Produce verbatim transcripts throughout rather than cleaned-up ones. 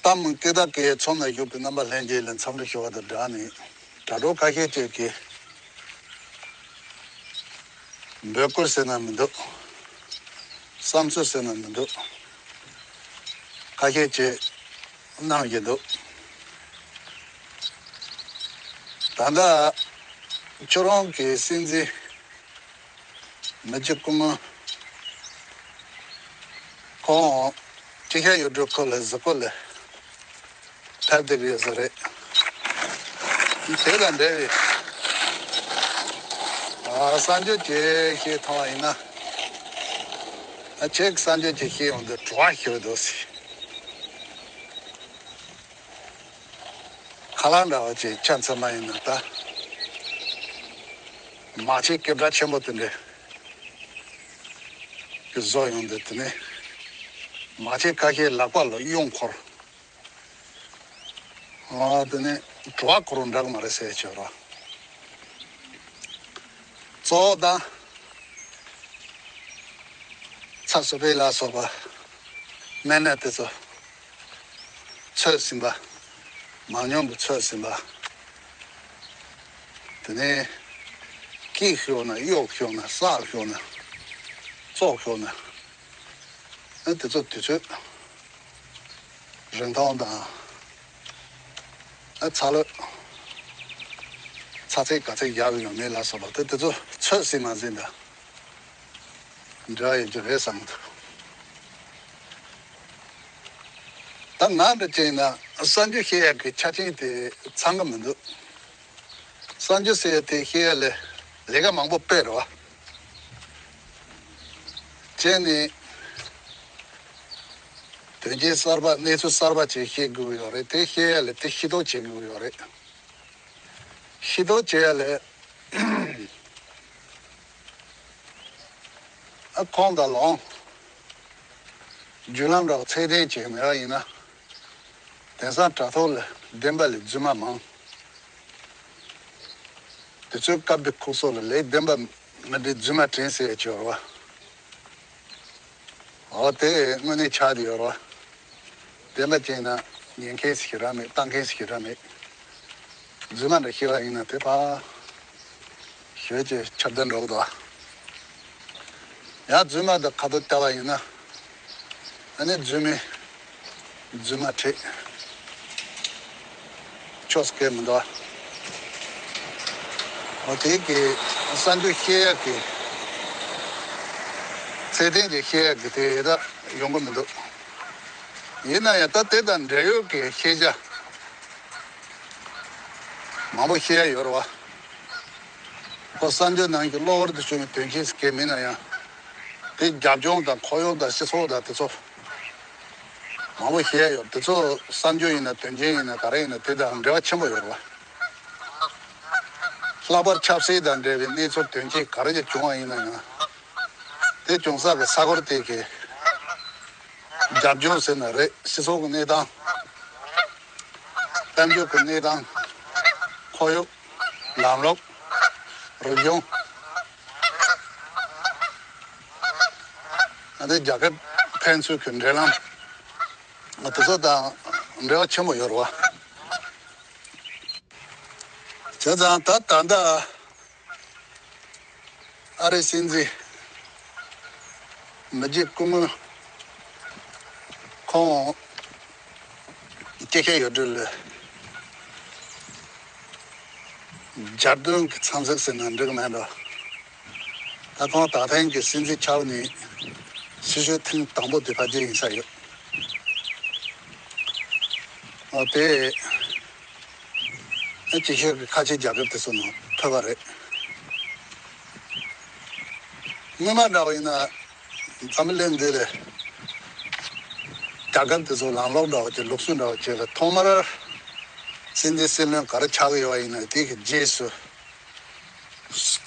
གཏམ་སྐད་བརྡ་སྐད་ཚོམས་ལ་བཞུགས་པའི་རྣམ་པ་ལྷན་རྒྱས་ལ་འཚམས་འདྲི་ཞུ་བ་དང་སྦྲགས་ནས། དྲ་གྲོགས་ཁ་ཤས་ཅིག་གིས་འབོད་སྐུལ་ཟེར་ན་མི་འདུག་བསམ་ཚུལ་ཟེར་ན་མི་འདུག་ཁ་ཤས་ཅིག་གནང་བཞིན་འདུག་ད་ལྟ་ཁྱོད་རང་གི་སྲིད་འཛིན་མི་རྗེ་སྐུ་ངོ་ཁོང་ཅི་ཤ་ཡོད་འགྲོ་ཁོ་ལ་གཟིགས་སྐོར་ལ་ཕེབས་བསྡད་ཀྱི་ཡོད་ས་རེད། དེ་དང་འབྲེལ་བའི་ཨ་གསར་འགྱུར་ཅིག་ཤེས་ཐུབ་པ་ཡིན་ན། ཨ་ཁྱེད་ཀྱི་གསར་འགྱུར་ཅིག་ཤེས་ཡོང་དུས་བྲོ་བ་ཞེ་པོ་འདུག་ཟེར། ཁ་ལག་འདྲ་བ་ཅིག་ཆ་མཚོན་པ་ཡིན་ན་ད། མ་ཕྱི་སྐད་གྲགས་ཆེན་པོ་དེ་འདྲ་གི་བཟོ་ཡོང་དུས་དེ་ནས་མ་ཕྱི་ཁ་ཤས་ལག་པ་ལ་གཡོན་འཁོར། ཨ་དེ་ནས་བྲོ་བ་འཁོར་བ་འདྲ་གི་མ་རེད་ཟེར་ཆོག་ར། གཙོ་བོ་ད་ཚྭ་སུ་ཕེ་ལ་སོགས་པ་སྨན་སྣ་དེ་ཚོ་ཚོས་ཟིན་པ། མང་ཉུང་དུ་ཚོས་ཟིན་པ། དེ་ནས་སྐྱིད་ཤོར་ན་གཡོག་ཤོར་ན་བསགས་ཤོར་ན་བཙོག་ཤོར་ན། ཨ་དེ་ཚོ་དུས་ཚོད་རིང་ཐུང་དང་། ཨ་ཚ་ལོད། ཚ་ཚད་ག་ཚད་རྒྱག་གི་ཡོད་མེད་ལ་སོགས་པ་དེ་དེ་ཚོ་ཚོད་ཟིན་མ་ཟིན་དང་འབྲེལ་བ་ཡོད་ཀྱི་རེད་བསམ་གི་འདུག་ད་ང་འདྲ་བྱས་ན་གསར་འགྱུར་བཤད་ཡག་གི་ཆ་རྐྱེན་དེ་ཚང་གི་མི་འདུག་གསར་འགྱུར་ཟེར་ཡ་དེ་བཤད་ཡ་ལས་ལས་ཀ་མང་པོ་དཔེ་རེད་བ། བྱས་ནས་དོན་རྐྱེན་གསར་པ་གནས་ཚུལ་གསར་པ་ཅིག་བཤད་དགོས་ཀྱི་ཡོད་རེད། དེ་བཤད་ཡ་ལས་དེ་ཤེས་རྟོགས་བྱེད་དགོས་ཀྱི་ཡོད་རེད། ཤེས་རྟོགས་བྱེད་ཡ་ལས་ཨ་ཁོང་དང་ལོང་བརྒྱུད་ལམ་འདྲ་བ་ཚད་ལྡན་ཅིག་མེད་པ་ཡིན་ན། དེང་སང་དྲ་ཐོག་ལ་བདེན་པ་ལས་རྫུན་མ་མང་། དུས་ཚོད་སྐབས་དེ་ཁུག་སོགས་ལ་ལས་བདེན་པ་མི་འདྲའི་རྫུན་མ་དྲན་ཟེར་ཡ་ཅིག་ཡོད་རེད་བ། འོ་དེ་དངོས་གནས་ཆགས་བསྡད་ཡོད་རེད་བ། བདེན་པ་ཅིག་ན་ཉན་མཁན་ཞིག་ར་མེད། བཏང་མཁན་ཞིག་ར་མེད། རྫུན་མ་འདྲ་ཤེས་པ་ཡིན་ན་དེ་ཕར་ཞོལ་གྱི་ཆབ་ལྡན་འགྲོ་གི་འདུག་ཡང་རྫུན་མ་དང་ཁ་ཐུག་བལྟ་བ་ཡིན་ན། ཨ་ནི་རྫུན་མས་རྫུན་མ་ཁྲིད། ཆོས་སྐད་མི་འདུག་འོ་དེ་གི་གསར་འགྱུར་བཤད་ཡག་གི་ཚད་ལྡན་གྱི་བཤད་ཡག་གི་དེ་ད་ཡོང་གི་མི་འདུག་ཡིན་ན་ཡང་ད་དེ་དང་འབྲེལ་ཡོད་ཀྱི་ཤེས་བྱ་མང་པོ་བཤད་ཡག་ཡོད་རེད་བ། ཁོ་གསར་འགྱུར་ནང་གི་གློ་བུར་དུ་བྱུང་བའི་དོན་རྐྱེན་ཟེར་མཁན་མིན་ན་ཡང་། དེ་རྒྱབ་ལྗོངས་དང་ཁོར་ཡུག་དང་སྤྱི་ཚོགས་དང་དེ་ཚོ་མང་པོ་བཤད་ཡོད། དེ་ཚོ་གསར་འགྱུར་ཡིན་ན་དོན་རྐྱེན་ཡིན་ན་ག་རེ་ཡིན་ན་དེ་དང་འབྲེལ་བ་ཆེན་པོ་ཡོད་རེད་བ། ལྷག་པར་ཆབ་སྲིད་དང་འབྲེལ་བའི་གནས་ཚུལ་དོན་རྐྱེན་ག་རེ་ཅིག་བྱུང་བ་ཡིན་ན་ཡང་། དེ་བྱུང་ས་གི་ས་ཁུལ་དེ་གི་རྒྱབ་ལྗོངས་ཟེར་ན་རེད། སྤྱི་ཚོགས་ཀྱི་གནས་སྟངས། དཔལ་འབྱོར་གྱི་གནས་སྟངས། ཁོར་ཡུག་ལམ་ལུགས། རིག་གཞུང་། ཨ་ནི་རྒྱལ་ཁབ་ཕན་ཚུན་གྱི་འབྲེལ་ལམ། དེ་ཚོ་དང་འབྲེལ་བ་ཆེན་པོ་ཡོད་རེད་བ། བྱས་ཙང་ད་ད་ལྟ་ཨ་རིའི་སྲིད་འཛིན་མི་རྗེ་སྐུ་ངོ་ཁོང་སྐྱེ་ཤ་ཡོད་དུས་ལ་འཇར་འདོན་གྱི་མཚམས་ཚིགས་ཟེར་ན་འགྲིག་མེད་འགྲོ། ད་ཁོང་ད་ཐེངས་ཀྱི་སྲིད་འཛིན་ཆགས་ནས་སྲིད་ཞུ་ཐེངས་དང་པོ་དེ་ཕལ་ཆེར་ཡིན་ས་ཡོད། ཨ་དེ་ཨ་ཅིག་ཤོས་ཀྱི་ཁ་ཆེ་རྒྱལ་ཁབ་དེ་ཚོ་ནང་ཕེབས་པ་རེད། སྔོན་མ་འདྲ་བ་ཡིན་ན་འཛམ་བུ་གླིང་འདི་ལ་རྒྱལ་ཁབ་དེ་ཚོ་ལམ་ལུགས་འདྲ་བ་ཅིག་ལུགས་སྲོལ་འདྲ་བ་ཅིག་ལ་ཐོག་མར་སྲིད་འཛིན་སྲིད་བློན་ག་རེ་ཆགས་ཀྱི་ཡོད་པ་ཡིན་ན་དེ་གི་རྗེས་སུ།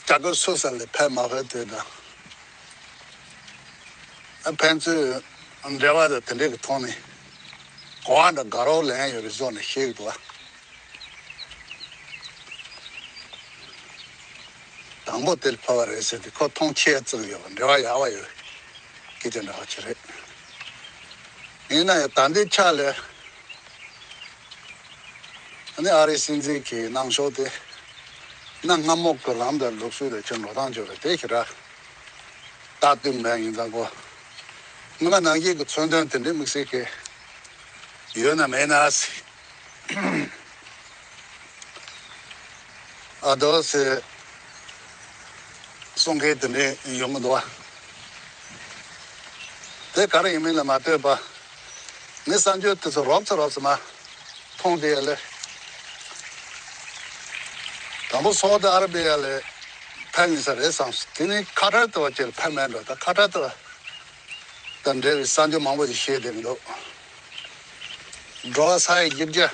རྒྱ་གར་སུད་སི་ལ་ཕེབས་མ་ཕེབས་དེ་དང་། ཨ་ཕན་ཚུན་འབྲེལ་བ་དང་དེ་འདྲའི་གི་ཐོག་ནས་གོ་བ་འདྲ་དགའ་རབ་ལེན་ཡོད་པའི་བཟོ་ནས་བཤད་ཀྱི་འདུག་བ། དང་པོ་དེར་ཕེབས་པ་རེད་ཟེར་ཏེ་ཁོ་མཐོང་ཆེ་བརྩི་གི་ཡོད་པ། འབྲེལ་བ་ཡག་པ་ཡོད་པའི་སྐད་ཆ་འདྲ་བ་ཅིག་རེད། ཡིན་ན་ཡང་ད་ལྟའི་ཆ་ལ། ནི་ཨ་རིའི་སྲིད་འཛིན་གྱི་གནང་ཕྱོགས་དེ་གནའ་སྔ་མོ་གི་ལམ་དང་ལུགས་སྲོལ་དང་ཁྱོད་འགྲོ་སྟངས་བརྗོད་པ་དེ་ཞེ་དྲག་རྟག་བསྟུན་མེད་ཡིན་ཙང་གོ། སྔོན་མ་ནང་བཞིན་གྱི་མཚོན་དོན་དེ་འདྲའི་དམིགས་བསལ་གྱི་ཡོད་ན་མེད་ན་ཟེར། ཨ་དོ་ཟེར་གསུང་མཁན་དེ་འདྲ་ཡོང་གི་འདུག་བ། དེ་ག་རེ་ཡིན་མིན་ལ་མ་ལྟོས་པ། ངས་གསར་འགྱུར་དེ་ཚོ་རོབ་ཙམ་རོབ་ཙམ་མ་མཐོང་དེ་ཡ་ལེ། དང་པོ་སོ་ཏི་ཨ་ར་བི་ཡ་ལ་ཕེབས་ཡིན་ས་རེད་བསམ་སོང་། དེ་ནི་ཁ་ཏར་དུ་བ་ཅེར་ཕེབས་མེད་འགྲོ། ད་ཁ་ཏར་དུ་བ་དང་འབྲེལ་བའི་གསར་འགྱུར་མང་པོ་ཞིག་བཤད་བསྡད་ཀྱི་འདུག། འགྲོ་བ་ས་ཡི་གཞི་བརྒྱ་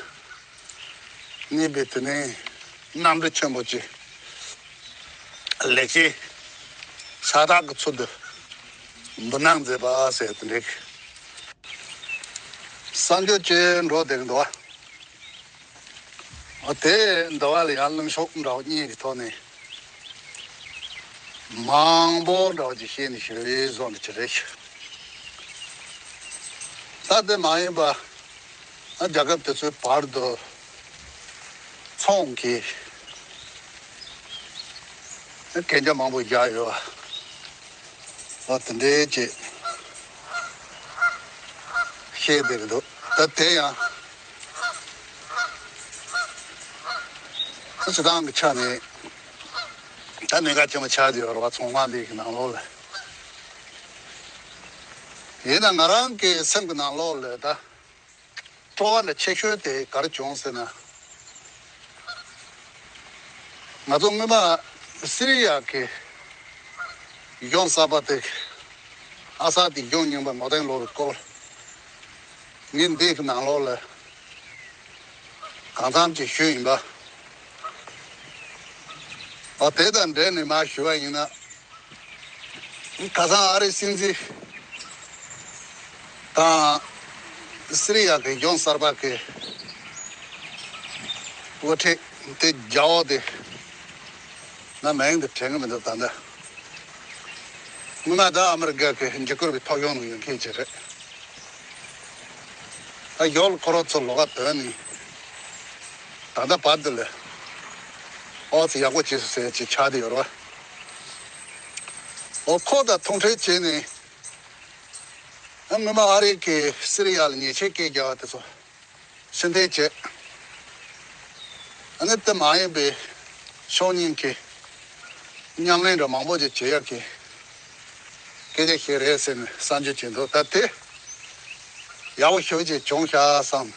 གནས་པའི་དེ་ནས་གནམ་གྲུ་ཆེན་པོ་ཅིག་ལེགས་སྐྱེས་ཤ་སྟག་གི་ཚུལ་དུ་འབུད་གནང་མཛད་པ་ཟེར་དེ་འདྲའི་གསར་འགྱུར་ཅིག་འགྲོ་བསྡད་ཀྱི་འདུག་བ། དེ་འདི་བ་ལ་ཡང་གླེང་ཕྱོགས་འདྲ་བ་གཉིས་ཀྱི་ཐོག་ནས་མང་པོ་འདྲ་བ་ཅིག་བཤད་ནས་ཞུ་ཡས་བཟོ་འདྲ་ཅིག་རེད། ད་དེ་མ་ཡིན་པ། ཨ་རྒྱལ་ཁབ་དེ་ཚོའི་བར་དུ་ཚོང་གི་གན་རྒྱ་མང་པོ་བཞག་ཡོད་པ། ཨ་དེ་འདྲའི་ཅིག་བཤད་བསྡད་ཀྱི་འདུག། ད་དེ་ཡང་ཨ་སྤྱི་བཏང་གི་ཆ་ནས་ད་གནད་འགག་ཆེན་པོ་ཆགས་བསྡད་ཡོད་རེད་བ། ཚོང་ཁང་འདི་གི་ནང་ལོགས་ལ། ཡིན་ན་ང་རང་གི་སེམས་ཀྱི་ནང་ལོགས་ལ་ད། སྤྲོ་བ་འདྲ་ཆེ་ཤོས་དེ་ག་རེ་བྱུང་ཟེར་ན། ང་ཚོ་སྔོན་མ་སི་རི་ཡ་གི་གཞུང་གསར་པ་དེ་ཨ་ས་དེ་གཞུང་རྙིང་པ་ངོ་ཐེངས་ལོག་པའི་སྐོར་ངས་འདི་གི་ནང་ལོགས་ལ་གང་འཚམ་ཅིག་ཞུས་ཡིན་པ། ཨ་དེ་དང་འབྲེལ་ནས་མར་ཞུ་བ་ཡིན་ན། ཁ་སང་ཨ་རིའི་སྲིད་འཛིན་དང་སི་རི་ཡ་གི་གཞུང་གསར་པ་གི་དབུ་ཁྲིད་དེ་རྒྱ་བོ་དེ་ང་མིང་དེ་དྲན་གི་མི་འདུག་ད་ལྟ། སྔོན་མ་ད་ཨ་མི་རི་ཀ་གི་འཇིགས་སྐུལ་གྱི་ཐོབ་ཡོང་ནང་ཡོད་མཁན་ཅིག་རེད། ད་ཡོལ་ཁོ་རང་ཚོ་ལོགས་ཀ་དོན་ནི་ད་ལྟ་བར་དུ་ལ་ཨོ་ཙི་ཡག་པོ་བྱས་སོང་ཟེར་ཅིག་ཆགས་བསྡད་ཡོད་རེད་བ། ཨོ་ཁོ་དང་ཐུག་འཕྲད་བྱས་ནས་སྔོན་མ་ཨ་རི་གིས་སི་རི་ཡ་ལ་ཉེས་ཆད་བཀལ་རྒྱག་པ་དེ་ཚོ་ཕྱིར་འཐེན་བྱས། ཨ་ནི་དེ་མ་ཡིན་པའི་ཕྱོགས་གཉིས་ཀྱི་མཉམ་ལས་འདྲ་མང་པོ་ཅིག་བྱེད་ཡག་གི་སྐད་ཆ་ཞིག་རེད་ཟེར་ནས་གསར་འགྱུར་བྱེད་འདུག། ད་དེ་ཡག་པོ་ཞེ་པོ་ཅིག་བྱུང་ཤག་བསམ།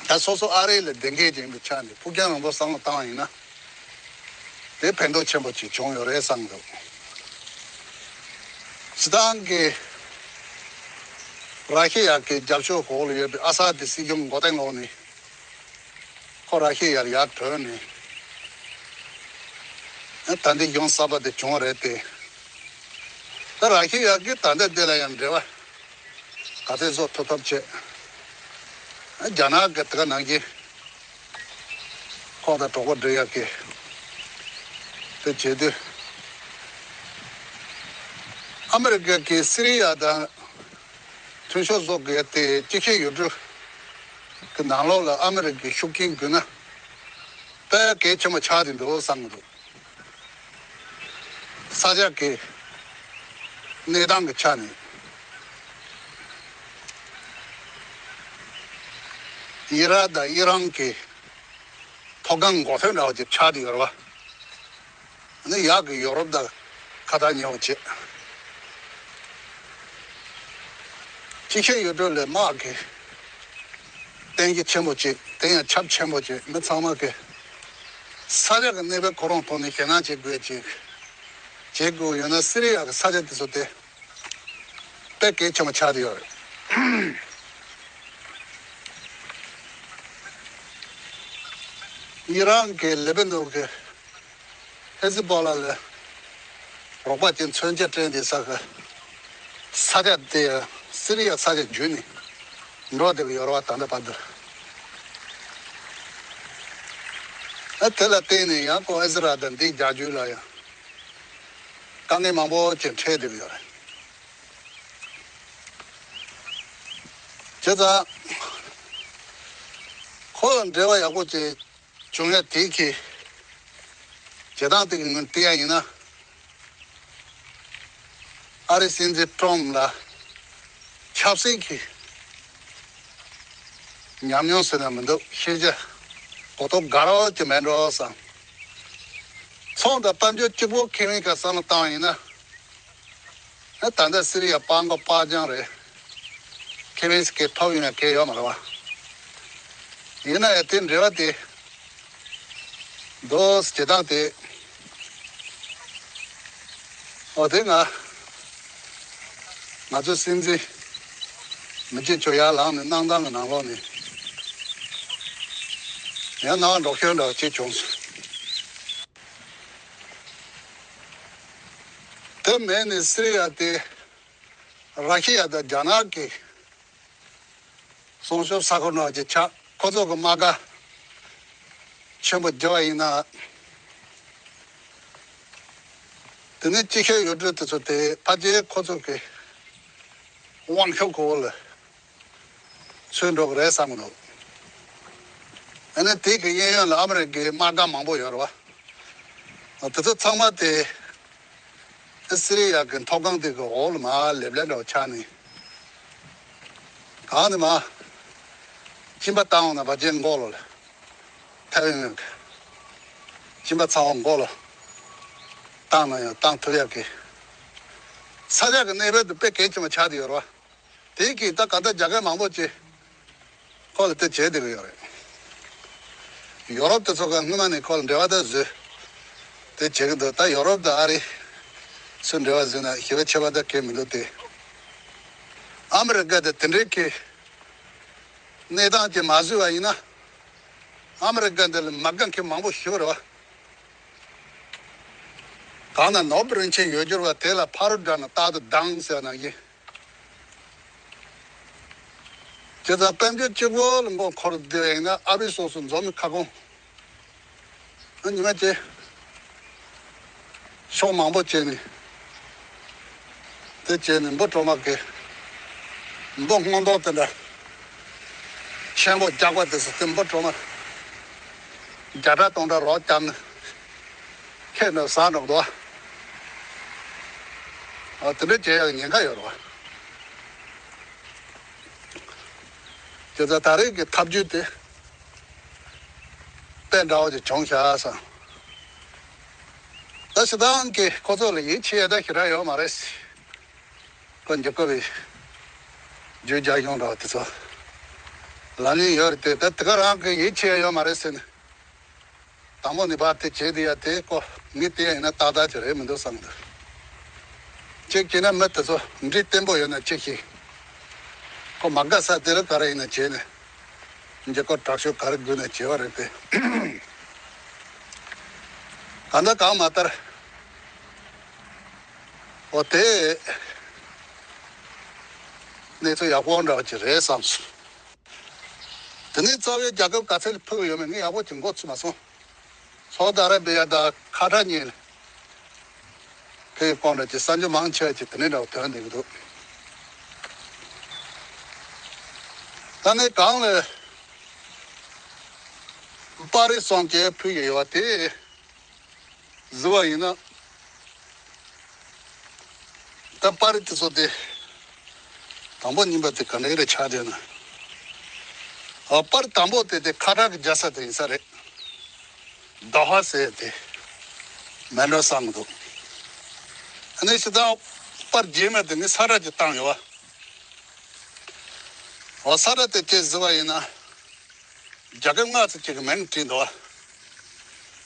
ད་སོ་སོ་ཨ་རི་ལ་བསྡད་མཁན་ཅིག་ཡིན་པའི་ཆ་ནས་ཕུགས་རྒྱང་རིང་པོ་བསམ་བློ་བཏང་བ་ཡིན་ན། དེ་ཕན་ཐོགས་ཆེན་པོ་ཅིག་བྱུང་ཡོད་རེད་བསམ་འདུག། སྤྱིར་བཏང་གི་ར་ཤི་ཡ་གི་རྒྱབ་ཕྱོགས་འོག་ལ་ཡོད་པའི་ཨ་ས་དེ་སྲིད་གཞུང་མགོ་རྟིང་སློག་ནས་ཁོ་ར་ཤི་ཡར་ཡར་བྲོས་ནས་ད་ལྟའི་གཞུང་གསར་པ་དེ་བྱུང་བ་རེད་དེ། ད་ར་ཤི་ཡ་གི་ད་ལྟ་དེ་ལ་ཡང་འབྲེལ་བ་ག་ཚད་བཟོ་ཐུབ་ཐབས་བྱེད། རྒྱ་ནག་གི་དེ་ག་ནང་བཞིན་ཁོང་དང་གྲོགས་པོ་སྒྲིག་ཡག་གི་དེ་བྱེད་དུས། ཨ་མི་རི་ཀ་གིས་སི་རི་ཡ་དང་མཐུན་ཕྱོགས་བཟོ་དགོས་ཏེ་སྤྱི་ཁྱབ་ཡུལ་གྲུ་གི་ནང་ལོགས་ལ་ཨ་མི་རི་ཀའི་ཤུགས་རྐྱེན་དགོས་ན་དཔེ་གལ་ཆེན་པོ་ཆགས་བསྡད་འདུག་བསམ་གི་འདུག། ས་ཆ་གི་གནས་སྟངས་ཀྱི་ཆ་ནས་ཨི་རག་དང་ཨི་རན་གྱི་མཐོ་སྒང་མགོ་ཐོན་འདྲ་བ་ཅིག་ཆགས་བསྡད་ཡོད་རེད་བ། ནི་ཡག་གི་ཡོ་རོབ་དང་ཁ་ཐག་ཉེ་བོ་བྱེད། སྤྱི་ཁྱབ་ཡུལ་གྲུ་ལ་དམག་གི་རྟེན་གཞི་ཆེན་པོ་བྱེད། དེ་ཡང་ཁྱབ་ཆེན་པོ་བྱེད། མི་ཚང་མ་གི་ས་ཆ་གི་གནས་བབ་ཁོ་རང་ཐོག་ནས་ཞེད་སྣང་བྱེད་དགོས་ཅིག་བྱེད་དགོས་ཡོད་ན་སི་རི་ཡ་གི་ས་ཆ་དེ་ཚོ་དེ་དཔེ་གལ་ཆེན་པོ་ཆགས་བསྡད་ཡོད་རེད། ཨི་རན་གྱི་ལེ་པ་ནོན་གྱི་ཧེ་ཟི་པོ་ལ་ལ་རོགས་པ་ཅན་མཚོན་ཆ་སྤྲད་དེ་ས་གི་ས་ཆ་དེ་སི་རི་ཡ་ས་ཆ་བརྒྱུད་ནས་འགྲོ་བསྡད་ཀྱི་ཡོད་རེད་བ། ད་ལྟ་བར་དུ། ཨ་དེ་ལ་བརྟེན་ནས་ཡང་ཁོ་ཨི་ཟི་རལ་དང་འདིའི་རྒྱག་རྒྱུ་ལ་ཡང་དཀའ་ངལ་མང་པོ་ཅིག་འཕྲད་བསྡད་ཀྱི་ཡོད་རེད། བྱས་ཙང་ ཁོ་ལ་འབྲེལ་བ་ཡག་པོ་བྱས་བྱུང་ཡ་དེ་གི་བྱེད་སྟངས་དེ་གི་ངོས་བལྟས་ཡ་ཡིན་ན། ཨ་རིའི་སྲིད་འཛིན་ཀྲོམ་ལ་ཆབ་སྲིད་ཀྱི་ཉམས་མྱོང་ཟེར་ན་མི་འདུག་ཤེས་བྱ་གོ་རྟོགས་དགའ་རོགས་ཀྱི་མེད་འགྲོ་བསམ། ཚོང་དང་དཔལ་འབྱོར་གཅིག་པོ་ཁེ་མིན་ག་བསམ་བློ་བཏང་བ་ཡིན་ན། ཨ་ད་ལྟ་སི་རི་ཡ་སྤང་གོ་སྤང་རྐྱང་རེད། ཁེ་མིན་སི་ཀེ་ཐོབ་ཡོང་ཡ་གལ་ཡོད་མ་རེད་བ། ཡིན་ན་ཡང་དེ་འབྲེལ་བ་དེ། འདུག་སེ་བྱེད་སྟངས་དེ། འོ་དེ་ང་། ང་ཚོའི་སྲིད་འཛིན་མི་རྗེ་མཆོག་ཡར་ལངས་ནས་གནང་སྟངས་ཀྱི་ནང་ལོགས་ནས་ཡང་སྣང་བ་འགྲོ་ཤོར་འདྲ་བ་ཅིག་བྱུང་སོང་། དེ་མིན་ནས་སི་རི་ཡ་དེ་ར་ཤི་ཡ་དང་རྒྱ་ནག་གི་སྲུང་སྐྱོབ་ས་ཁུལ་ནང་གི་ཆགས། ཁོ་ཚོ་གི་དམག་སྒར་ཆེན་པོ་བརྒྱབ་པ་ཡིན་ན། དེ་ནས་ཅི་ཤེས་ཡོད་འགྲོ་དེ་ཚོ་དེ་ཕལ་ཆེར་ཁོ་ཚོ་གི་དབང་ཤུགས་གོ་བོ་ལ་ཚུད་འགྲོ་གི་རེད་བསམ་གི་འདུག་ཨ་ནི་དེ་གི་གཡས་གཡོན་ལ་ཨ་མི་རི་ཀའི་དམག་སྒར་མང་པོ་ཡོད་རེད་བ། དེ་ཚོ་ཚང་མ་དེ་སི་རི་ཡ་གི་མཐོ་སྒང་དེ་གི་འོག་ལ་མར་ལེབ་ལེབ་འདྲ་བོ་ཆགས་ནས། གང་ནས་མར་གཅིན་པ་བཏང་འོང་ན་བ་ཅན་མགོ་ལ་ཐལ་ཡོང་ཡོད་གི། གཅིན་པ་ཚ་བོ་མགོ་ལ་བཏང་ན་ཡང་བཏང་ཐུབ་ཡག་གི་ས་ཆ་གི་གནས་བབ་དེ་དཔེ་གལ་ཆེན་པོ་ཆགས་བསྡད་ཡོད་རེད་བ། དེ་གིས་ད་ག་ད་རྒྱ་སྐད་མང་པོ་ཅིག་ཁོ་ལ་དེ་བྱེད་བསྡད་ཀྱི་ཡོད་རེད། ཡོ་རོབ་དེ་ཚོ་ག་སྔོན་མ་ནས་ཁོ་ལ་འབྲེལ་བ་དེ་བཟོས། དེ་བྱེད་ཀྱི་འདུག་ད་ཡོ་རོབ་དང་ཨ་རི་ཚོས་འབྲེལ་བ་བཟོས་ན་ཞེ་པོ་ཁྱད་པར་ད་གང་ཡང་མི་འདུག་སྟེ། ཨ་མི་རི་ཀ་དེ་དེ་འདྲའི་གི་གནས་སྟངས་ཅིག་མ་བཟོས་པ་ཡིན་ན། ཨ་མི་རི་ཀ་འདི་ལ་མ་དགའ་མཁན་མང་པོ་ཞིག་རེད་བ། གང་ན་ནོར་བུ་རིན་ཆེན་ཡོད་རྒྱུ་རེད་བ། དེ་ལ་ཕ་རོལ་དགྲ་ནི་རྟག་ཏུ་སྡང་ཟེར་ནང་བཞིན། བྱས་ཙང་དཔལ་འབྱོར་གཅིག་པོ་ལ་མགོ་འཁོར་བསྡད་པ་ཡིན་ན་ཨ་རིའི་སོ་སོ་འཛོམས་ནས་ཁ་སྐོང་། ཨ་ཉི་མ་བྱས། ཕྱོགས་མང་པོ་བྱས་ནས། དེ་བྱས་ནས་འབུ་གྲོག་མ་གི་འབུ་སྔོན་མདོག་དེ་འདྲ་ཆེན་པོ་རྒྱག་པ་དེ་ཚོ་དེ་འབུ་གྲོག་མ་བརྒྱ་ཕྲག་སྟོང་ཕྲག་རོགས་བརྒྱབ་ནས་ཁྱེར་ནས་ཟ་འགྲོ་གི་འདུག་ཨ་དེ་འདྲ་བྱེད་ཡག་ཉེན་ཁ་ཡོད་རེད་བ། དེ་ཚོ་ད་རེས་ཀྱི་ཐབས་ཇུས་དེ་དཔེ་འདྲ་བོ་ཅིག་བྱུང་ཤག་བསམ། ད་སྤྱིར་བཏང་གི་ཁོ་ཚོ་ལ་ཡིད་ཆེས་ད་ཞེ་དྲག་ཡོད་མ་རེད། ཁོ་འཇིགས་སྐུལ་བའི་བརྗོད་བྱ་གཞུང་འདྲ་བ་དེ་ཚོ་ལབ་ནས་ཡོད་རེད་དེ། ད་དེ་ག་རང་གི་ཡིད་ཆེས་ཡོད་མ་རེད་ཟེར་ནས། དང་པོ་ནས་ཕར་དེ་བྱས་དེ་ཡ་དེ་ཀོ་མི་དེ་ཡ་ཡིན་ན་ཏག་ཏག་ཅིག་རེད་མི་འདུག་བསམ་འདུག་གཅིག་བྱས་ན་མི་དེ་ཚོ་འདྲི་བརྟན་པོ་ཡོད་ན་ཅིག་ཤེས། ཁོ་མ་དགའ་ས་དེ་རུ་ག་རེ་ཡིན་ན་བྱས་ནས་འཇིགས་སྐུལ་དྲག་ཤོས་ག་རེ་དགོས་ན་བྱས་པ་རེད་དེ། གང་ལྟར་གང་མ་ལྟར་འོ་དེ་གནས་ཚུལ་ཡག་པོ་འདྲ་བ་ཅིག་རེད་བསམ་སོང་། དེ་ནས་རྩ་བའི་རྒྱལ་ཁབ་ག་ཚད་ལ་ཕུགས་ཡོད་མེད་ངས་ཡག་པོ་ཅིག་མགོ་ཚོས་མ་སོང་། སའུ་ཏི་ཨ་ར་བི་ཡ་དང་ཁ་ཏར་གཉིས་ལ་ཕེབས་སྐོང་འདྲ་ཅིག་གསར་འགྱུར་མང་ཆེ་བ་ཅིག་དེ་ནས་འདྲ་བ་ཐོན་བསྡད་ཀྱི་འདུག་ད་ནི་གང་ལ་པར་རིས་སོང་ཅེས་ཕུལ་གྱི་ཡོད་པ་དེ། བཟོས་པ་ཡིན་ན། ད་པར་དེ་ཚོ་དེ། དང་པོ་གཉིས་པ་དེ་ག་འདྲ་རེ་ཆགས་བསྡད་ན། ཨ་པར་དང་པོ་དེ་དེ་ཁ་ཏར་གྱི་རྒྱལ་ས་དེ་ཡིན་ས་རེད། དོ་ཧ་ཟེར་དེ། མེད་འགྲོ་བསམ་གྱི་འདུག་ཨ་ནི་སྤྱིར་བཏང་པར་རྗེས་མ་དེ་ངས་ས་ཁྲ་ཅིག་བཏང་ཡོད་པ། འོ་ས་ཁྲ་དེ་དེ་བཟོས་པ་ཡིན་ན། རྒྱལ་ཁབ་ལྔ་ཙམ་ཅིག་གི་མིང་བྲིས་འདུག་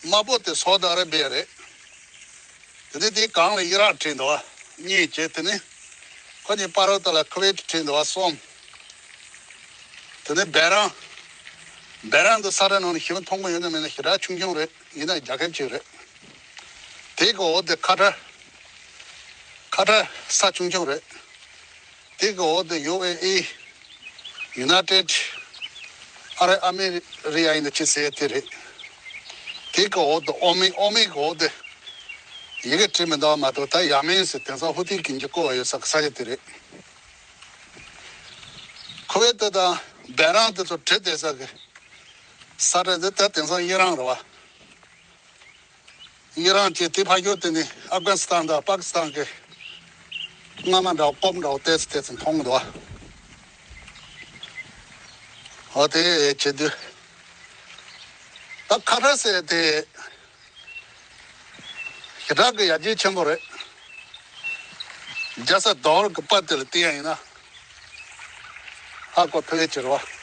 བ། དམར་པོ་དེ་སའུ་ཏི་ཨ་ར་བི་ཡ་རེད། དེ་ནས་དེའི་སྒང་ལ་ཨི་རག་བྲིས་འདུག་བ། གཉིས་བྱས་དེ་ནས་ཁོ་གཉིས་བར་དུ་ལ་ཁུ་ཝེད་བྲིས་འདུག་བ་གསུམ། དེ་ནས་བྷེ་རང་། བྷེ་རང་དེ་ས་ཁྲ་ནང་ནས་ཞེ་པོ་མཐོང་གི་ཡོད་ན་མེད་ན་ཞེ་དྲག་ཆུང་ཆུང་རེད། ཡིན་ན་རྒྱལ་ཁབ་ཅིག་རེད། དེའི་འོག་དེ་ཁ་ཏར། ཁ་ཏར་ས་ཆུང་ཆུང་རེད། དེ་གི་འོག་ཏུ་ཡུ་ཨེ་ཨི། United Arab Emirates ཡིན་ན་ཅི་ཟེར་དེ་རེད། དེ་གི་འོག་ཏུ་ཨོ་མེན། ཨོ་མེན་གི་འོག་ཏུ་ཡི་གེ་བྲིས་མི་འདུག་མ་གཏོགས། ད་ཡ་མེན་ཟེར། དེང་སང་ཧུ་ཐི་གི་འཇིགས་སྐུལ་བ་ཡོད་ས་གི་ས་ཆ་དེ་རེད། ཁུ་ཝེད་དེ་དང་བྷེ་རང་དེ་ཚོ་བྲིས་བསྡད་ས་གི་ ས་ཁྲ་འདི་ད་དེང་སང་ཡི་རང་རེད་བ། ཡི་རང་བཅས་དེ་ཕ་གིར་དེ་ནི་ཨབ་གྷ་སི་ཐན་དང་པ་ཀི་སི་ཐན་གྱི་རྔ་མ་འདྲ་བོ་སྐོམ་འདྲ་བོ་ཏོག་ཙམ་ཏོག་ཙམ་མཐོང་གི་འདུག་བ། འོ་དེ་བྱེད་དུས་ད་ཁ་བྲལ་ཟེར་དེ་ཞེ་དྲག་གི་ཡར་རྒྱས་ཆེན་པོ་རེད། རྒྱལ་ས་རྡོ་རི་གི་པར་དེ་ལ་བལྟས་ཡ་ཡིན་ན། ཧ་གོ་ཐུབ་ཡ་ཅིག་རེད་བ།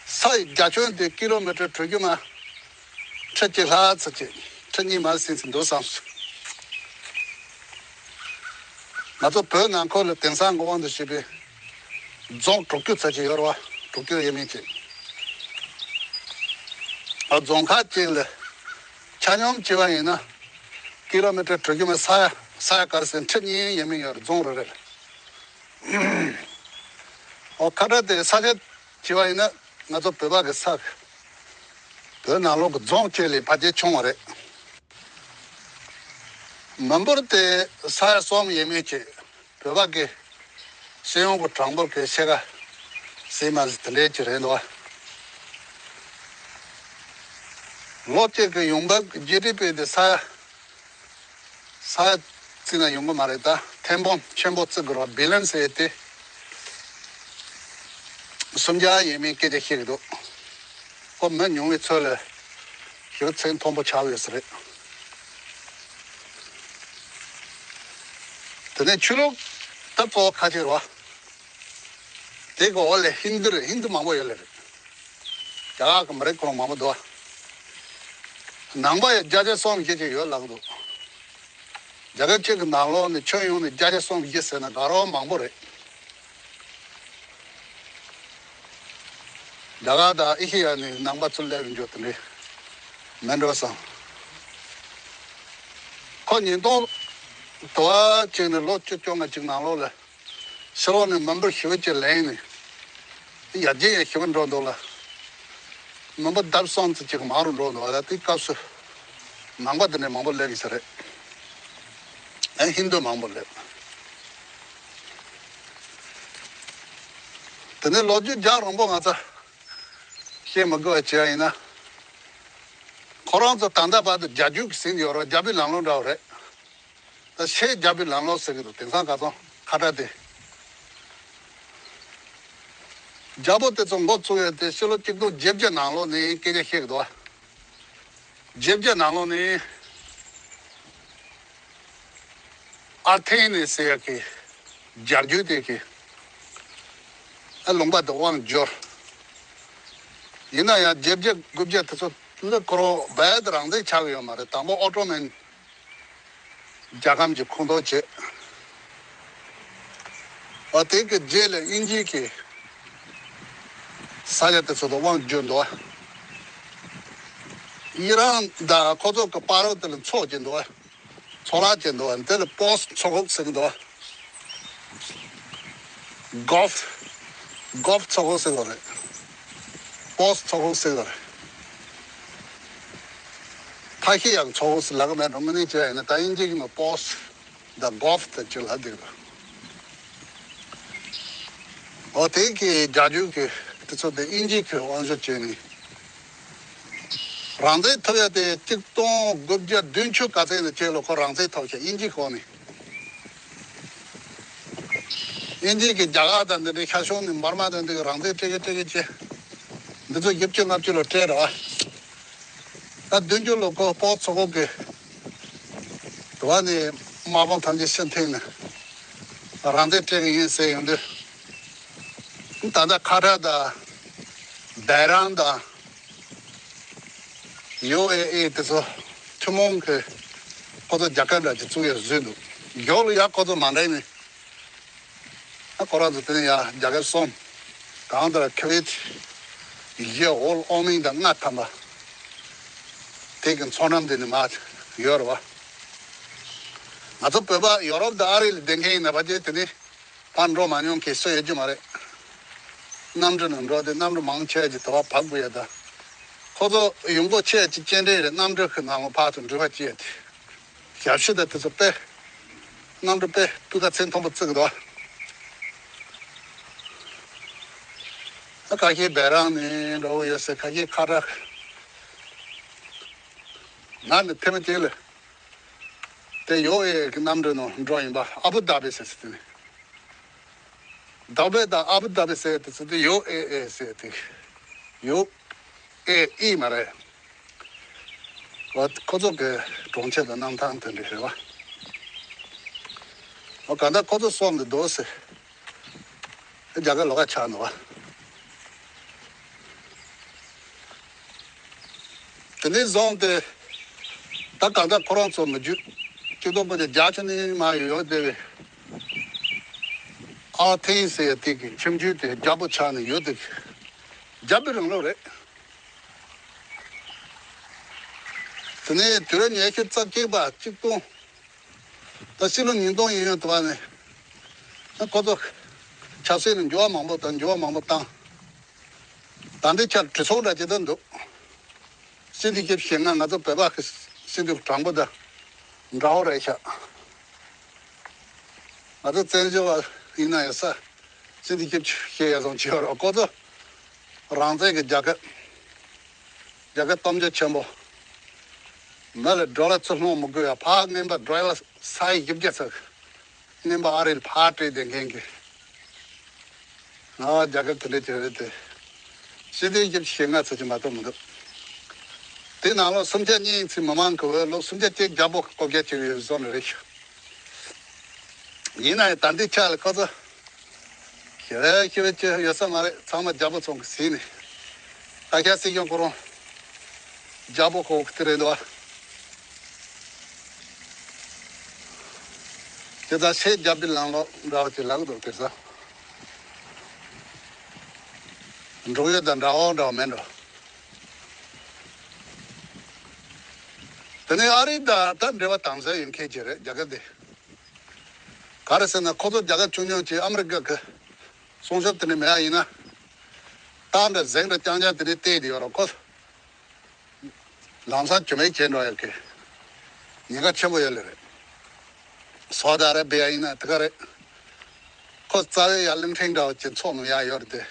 ས་ཡི་རྒྱ་ཁྱོན་དེ་ཀི་ལོ་མི་ཊར་དྲུག་ཅུ་མ། ཁྲི་གཅིག་ལྷག་ཙམ་ཅིག་ཁྲི་གཉིས་མ་ཟིན་ཙམ་འདུག་བསམ་སོང་། ང་ཚོ་བོད་ནང་ཁུལ་ལ་དེང་སང་གི་དབང་དུ་བྱས་པའི་རྫོང་དྲུག་ཅུ་ཙམ་ཅིག་ཡོད་རེད་བ། དྲུག་ཅུ་ཡས་མས་ཅིག་ཨ་རྫོང་ཁག་ཅིག་ལ་ཆ་སྙོམས་བྱས་པ་ཡིན་ན་ཀི་ལོ་མི་ཊར་དྲུག་ཅུ་མ་ས་ཡ་ས་ཡ་ག་རེ་ཟེར་ཁྲི་གཉིས་ཡས་མས་ཡོད་རེད། རྫོང་རེ་རེ་ལ། ཨོ་ཁ་བྲལ་དེ་ས་ཆ་བྱས་པ་ཡིན་ན་ང་ཚོ་བོད་པ་གི་ས་གི་བོད་ནང་ལོགས་ཀྱི་རྫོང་བཅས་ལས་ཕལ་ཆེར་ཆུང་བ་རེད། མི་འབོར་དེ་ས་ཡ་གསུམ་ཡས་མས་ཅིག་བོད་པ་གི་སྤྱི་ཡོངས་ཀྱི་གྲངས་འབོར་གྱི་ཕྱེད་ཀ་ཟིན་མ་ཟིན་དེ་འདྲས་ཅིག་རེད་འདུག་ལོ་གཅིག་གི་ཡོང་འབབ་ཀྱི་ཇི་ཌི་པི་དེ་ས་ཡ་ས་ཡ་བརྩིས་ན་ཡོང་གི་མ་རེད། ད་ཐེར་འབུམ་ཆེན་པོ་བརྩི་དགོས་རེད། བྷི་ལི་ཡན་ཟེར་ཏེ་སུམ་བརྒྱ་ཡས་མས་སྐད་ཆ་བཤད་ཀྱི་འདུག་ཁོ་མི་ཉུང་བའི་ཚོད་ལ་ཞེ་པོ་ཚད་མཐོན་པོ་ཆགས་ཡོད་ས་རེད། དེ་ནས་ཆོས་ལུགས་ད་གཙོ་བོ་ཁ་ཆེ་རེད་བ། དེ་གི་འོག་ལ་ཧིན་དུ་རེད། ཧིན་དུ་མང་པོ་ཡོད་ལེ་རེད། རྒྱ་གར་གི་མི་རིགས་ཁོ་རང་མང་པོ་འདུག་ནང་པ་ཡང་བརྒྱ་ཆ་གསུམ་བཞི་ཅིག་ཡོད་ལབ་ཀྱི་འདུག་རྒྱ་གར་གཅིག་གི་ནང་ལོགས་ནས་ཁྱོན་ཡོངས་ནས་བརྒྱ་ཆ་གསུམ་བཞི་ཟེར་ན་དགའ་རོགས་མང་པོ་རེད། རྒྱ་གར་དང་ཨེ་ཤེ་ཡ་ནས་ནང་པ་ཚུར་སླེབས་ཡོང་རྒྱུ་དེ་འདྲས་མིན་འགྲོ་བསམ། ཁོ་ཉིས་སྟོང་དུ་བ་གཅིག་ནས་ལོ་བཅུ་བཅོ་ལྔ་གཅིག་ནང་ལོགས་ལ། ཕྱི་ལོགས་ནས་མི་འབོར་ཞེ་པོ་ཅིག་ལེན་ནས་ཡར་རྒྱས་ཡང་ཞེ་པོ་འགྲོ་འདུག་ལ། མི་འབོར་ལྡབ་གསུམ་ཙམ་ཅིག་མང་རུ་འགྲོ་འདུག་ད་དེའི་སྐབས་སུ་ནང་པ་འདི་འདྲ་མང་པོ་སླེབས་ཡོད་ས་རེད། ཨེ་ཧིན་དུ་མང་པོ་སླེབས། དེ་ནས་ལོ་རྒྱུས་རྒྱང་རིང་པོ་ང་ཚོ་བཤད་མི་དགོས་པ་བྱས་པ་ཡིན་ན། ཁོ་རང་ཚོ་ད་ལྟ་བར་དུ་རྒྱ་རྒྱུད་ཀྱི་ཟིན་ཡོད་རེད། རྒྱ་བོད་ལམ་ལུགས་འདྲ་བོ་རེད། ད་ཆེས་རྒྱ་བོད་ལམ་ལུགས་ཟེར་གྱི་འདུག་དེང་སང་ཁ་སང་ཁ་བྲལ་དེ། རྒྱལ་པོ་དེ་ཚོ་འགོ་བཙུགས་ཡོད་དེ་ཕྱི་ལོ་གཅིག་སྟོང་བརྒྱད་བརྒྱ་ནང་ལོགས་ནས་སྐད་ཆ་བཤད་ཀྱི་འདུག་བརྒྱད་བརྒྱ་ནང་ལོགས་ནས་ཨར་ཐེ་ནེ་ཟེར་ཡག་གི་རྒྱ་རྒྱུད་དེ་གི་ཨ་ལུང་པ་དེ་དབང་བསྒྱུར། ཡིན་ན་ཡང་བརྒྱད་བརྒྱ་དགུ་བརྒྱ་དེ་ཚོ་ལ་ཁོ་རང་རྦད་དེ་རང་བཙན་ཆགས་ཀྱི་ཡོད་མ་རེད། དང་པོ་ཨོ་ཏོ་མན་རྒྱལ་ཁམས་ཀྱི་ཁོངས་གཏོགས་བྱས། འོ་དེ་གི་རྗེས་ལ་དབྱིན་ཇི་གི་ས་ཆ་དེ་ཚོ་དང་དབང་བསྒྱུར་འདུག་ཡི་རང་དང་ཁོ་ཚོ་གི་བར་དེ་ལ་མཚོ་བྱས་འདུག་མཚོ་ལག་བྱས་འདུག་དེ་ལ་པོ་སི་མཚོ་ཁུག་ཟེར་གི་འདུག་གོབ་གོབ་མཚོ་ཁུག་ཟེར་བ་རེད། པོ་སི་མཚོ་ཁུག་ཟེར་བ་རེད། ཐ་ཤི་ཡང་མཚོ་ཁུག་ཟེར་ལབ་གི་མེད་འགྲོ། དངོས་གནས་བྱས་ཡིན་ན་ད་དབྱིན་ཇི་གི་མ་པོ་སི་དང་གོབ་དང་བཅས་ལབ་འདུག་འོ་དེ་གི་རྒྱ་རྒྱུད་ཀྱི་དེ་ཚོ་དེ་དབྱིན་ཇི་གི་དབང་བསྒྱུར་བྱས་ནས་རང་བཙན་ཐོབ་ཡ་དེ་གཅིག་སྟོང་དགུ་བརྒྱ་བདུན་ཅུ་ག་ཚོད་ནས་བྱས་ལོ་ཁོ་རང་བཙན་ཐོབ་བྱས་དབྱིན་ཇི་གོ་ནས། དབྱིན་ཇི་གི་རྒྱ་གར་དང་འདི་འདྲའི་ཤར་ཕྱོགས་ནས་འབར་མ་དང་འདི་གི་རང་བཙན་སྤྲད་གི་སྤྲད་གི་བྱས། འདི་ཚོ་བཞི་བཅུ་ལྔ་བཅུ་ལོ་སྤྲད་རེད་བ། ད་བདུན་ཅུ་ལོ་ཁོ་པོ་སི་མཚོ་ཁུག་གི་དུ་བ་ནས་དམག་དཔུང་ཐམས་ཅད་ཕྱིར་འཐེན་ནས་རང་བཙན་སྤྲད་གི་ཡིན་ཟེར་ཡོང་དུས། ད་ལྟ་ཁ་ཏྲ་དང་བྷེ་རན་དང་ཡུ་ཨེ་ཨི་དེ་ཚོ་ཐུན་མོང་གི་ཁོ་ཚོ་རྒྱལ་ཁབ་འདྲ་ཅིག་བཙུགས་ཡས་བཟོས་འདུག་ཡོག་ལ་ཡ་ཁོ་ཚོ་མ་འགྲིག་ནས། ཨ་ཁོ་རང་ཚོ་དེ་ནས་ཡ་རྒྱལ་ཁབ་གསུམ། གང་ལྟར་ཁུ་ཝེད། ཡེ་ཨོལ་ཨོ་མིན་དང་ལྔ་ཐམ་པ། དེ་གི་མཚོ་འགྲམ་དེ་ནས་མར་ཡོད་རེད་བ། ང་ཚོ་བོད་པ་ཡོ་རོབ་དང་ཨ་རི་ལ་བསྡད་མཁན་ཡིན་ན་ཕལ་ཆེར་དེ་ནས་ཕར་འགྲོ་མ་མྱོང་མཁན་སུ་ཡོད་ཀྱི་མ་རེད། གནམ་གྲུ་ནང་འགྲོ་དེ་གནམ་གྲུ་མང་ཆེ་བ་ཅིག་དུ་བ་བབས་དགོས་ཡ་ད། ཁོ་ཚོ་ཡོང་སྒོ་ཆེ་བ་ཅིག་སྐྱེལ་འདྲེན་རེད། གནམ་གྲུ་གི་ནང་ལ་ཕར་ཚུར་འགྲུལ་པ་སྐྱེལ་ཡ་དེ། ཞབས་ཕྱི་དང་དེ་ཚོ་དཔེ། གནམ་གྲུ་དཔེ་སྤུས་ཀ་ཚད་མཐོན་པོ་བརྩི་གི་འདུག་ད་ཁ་ཤས་སྦི་རག་ནས་འགྲོ་གི་ཡོད་ཟེར། ཁ་ཤས་ཁ་བྲལ། ང་ནི་ཐེངས་མ་གཅིག་ལ་དེ་ཡོ་ཨེ་གི་གནམ་གྲུ་ནང་འགྲོ་ཡིན་པ། ཨ་བུ་དྷ་བི་ཟེར་ཟེར་དེ་ནི། དྷ་བི་དང་ཨ་བུ་དྷ་བི་ཟེར་དེ་ཚོ་དེ་ཡོ་ཨེ་ཨེ་ཟེར་དེ། ཡོ་ཨེ་ཨི་མ་རེད། ཁོ་ཚོ་གི་གྲོང་ཁྱེར་དང་གནམ་ཐང་དེ་འདྲ་རེད་བ། ཨོ་ག་ད་ཁོ་ཚོ་སོང་འདི་འདུག་ཟེར། རྒྱ་གར་ལོགས་ཀ་ཆགས་འདུག་བ། དེ་ནས་བཟུང་སྟེ་ད་ག་ད་ཁོ་རང་ཚོ་མི་རྒྱུད་སྤྱི་ཚོགས་པ་དེ་རྒྱ་ཆེ་ནས་མ་ཡོད་ཡོད་བསྡད་པའི་ཨ་ཐེན་ཟེར་ཡ་དེ་གི་ཁྱིམ་རྒྱུད་དེ་རྒྱལ་པོ་ཆགས་ནས་ཡོད་དེ། རྒྱལ་པོའི་རིང་ལུགས་རེད། དེ་ནས་དུས་རབས་ཉི་ཤུ་རྩ་གཅིག་པ་གཅིག་སྟོང་། ད་ཕྱི་ལོ་ཉིས་སྟོང་ཡིན་ཡོད་དུ་བ་ནས། ད་ཁོ་ཚོ་ཆབ་སྲིད་ལ་འགྱུར་བ་མང་པོ་དང་འགྱུར་བ་མང་པོ་བཏང་། ད་འདི་ཆར་དྲི་བསུང་འདྲ་ཅིག་ད་འདུག། སྤྱི་འཐུས་བཞི་བཅུ་ཞེ་ལྔ་ང་ཚོ་བོད་པ་གི་སྤྱི་འཐུས་དྲང་པོ་དང་འདྲ་བོ་རེད་ཤག། ང་ཚོ་བཙན་བྱོལ་བ་ཡིན་ན་ཡང་ས་སྤྱི་འཐུས་བཞི་བཅུ་ཞེ་ཡ་ཙམ་བྱེད་ཡོད་རེད། ཁོ་ཚོ་རང་བཙན་གི་རྒྱལ་ཁབ། རྒྱལ་ཁབ་གཏམ་རྒྱུད་ཆེན་པོ། མི་ལ་ཌོ་ལར་ཚུར་སློང་མི་དགོས་ཡ། ཕར་རྔན་པ་ཌོ་ལར་ས་ཡི་བཞི་བརྒྱ་ཚུར་རྔན་པ་ཨ་རི་ལ་ཕར་སྤྲད་བསྡད་མཁན་གྱི། ང་རྒྱལ་ཁབ་དེ་འདྲ་ཅིག་རེད་དེ། སྤྱི་འཐུས་བཞི་བཅུ་ཞེ་ལྔ་ཚོ་ཅིག་མ་གཏོགས་མི་འདུག། དེ་ནང་ལོགས་སུམ་ཆ་གཉིས་ཚིག་མི་མང་གི་འོས་ལོ་སུམ་ཆ་གཅིག་རྒྱལ་པོ་བསྐོ་རྒྱ་བྱེད་ཀྱི་ཡོད་བཟོ་ནི་རེད་ཤག། ཡིན་ན་ཡང་ད་ལྟའི་ཆ་ལ་ཁོ་ཚོ་ཞེ་བའི་ཞེ་བའི་ཅི་ཡོད་ས་མ་རེད། ཚང་མ་རྒྱལ་པོ་ཚོ་གི་ཟིན་ནས། ད་ཆ་སྲིད་སྐྱོང་ཁོ་རང་རྒྱལ་པོ་ཁོ་གི་དེ་རེད་འདུག་བ། དེ་ད་ཆེས་རྒྱལ་པོའི་ལམ་ལོག་འདྲ་བ་ཅིག་ལབ་གི་འདུག། དེ་ས་འབྲུག་ཡུལ་དང་འདྲ་བོ་འདྲ་བ་མེད་འགྲོ། དེ་ནས་ཨ་རི་དང་ད་འབྲེལ་བ་དམ་ཟབ་ཡོད་མཁན་ཅིག་རེད་རྒྱ་གར་དེ། ག་རེ་ཟེར་ན་ཁོ་ཚོ་རྒྱལ་ཁབ་ཆུང་ཆུང་ཅིག་ཨ་མི་རི་ཀ་གི་སྲུང་སྐྱོབ་དེ་ནས་མེད་པ་ཡིན་ན། རྟ་འདྲ་གཟིག་འདྲ་རྐྱང་རྐྱང་དེ་ནས་བལྟས་བསྡད་ཡོད་རེད་ཁོ། ལམ་སང་རྒྱུ་མེད་བྱས་འགྲོ་ཡག་གི་ཉེན་ཁ་ཆེན་པོ་ཡོད་ལེ་རེད། སོ་ཏི་ཨ་ར་བི་ཡ་ཡིན་ན་དེ་ག་རེད། ཁོ་རྩ་བའི་ཡར་གླིང་ཕྲན་འདྲ་བོ་ཅིག་ཚོགས་ནང་ཡར་ཡོད་རེད་དེ།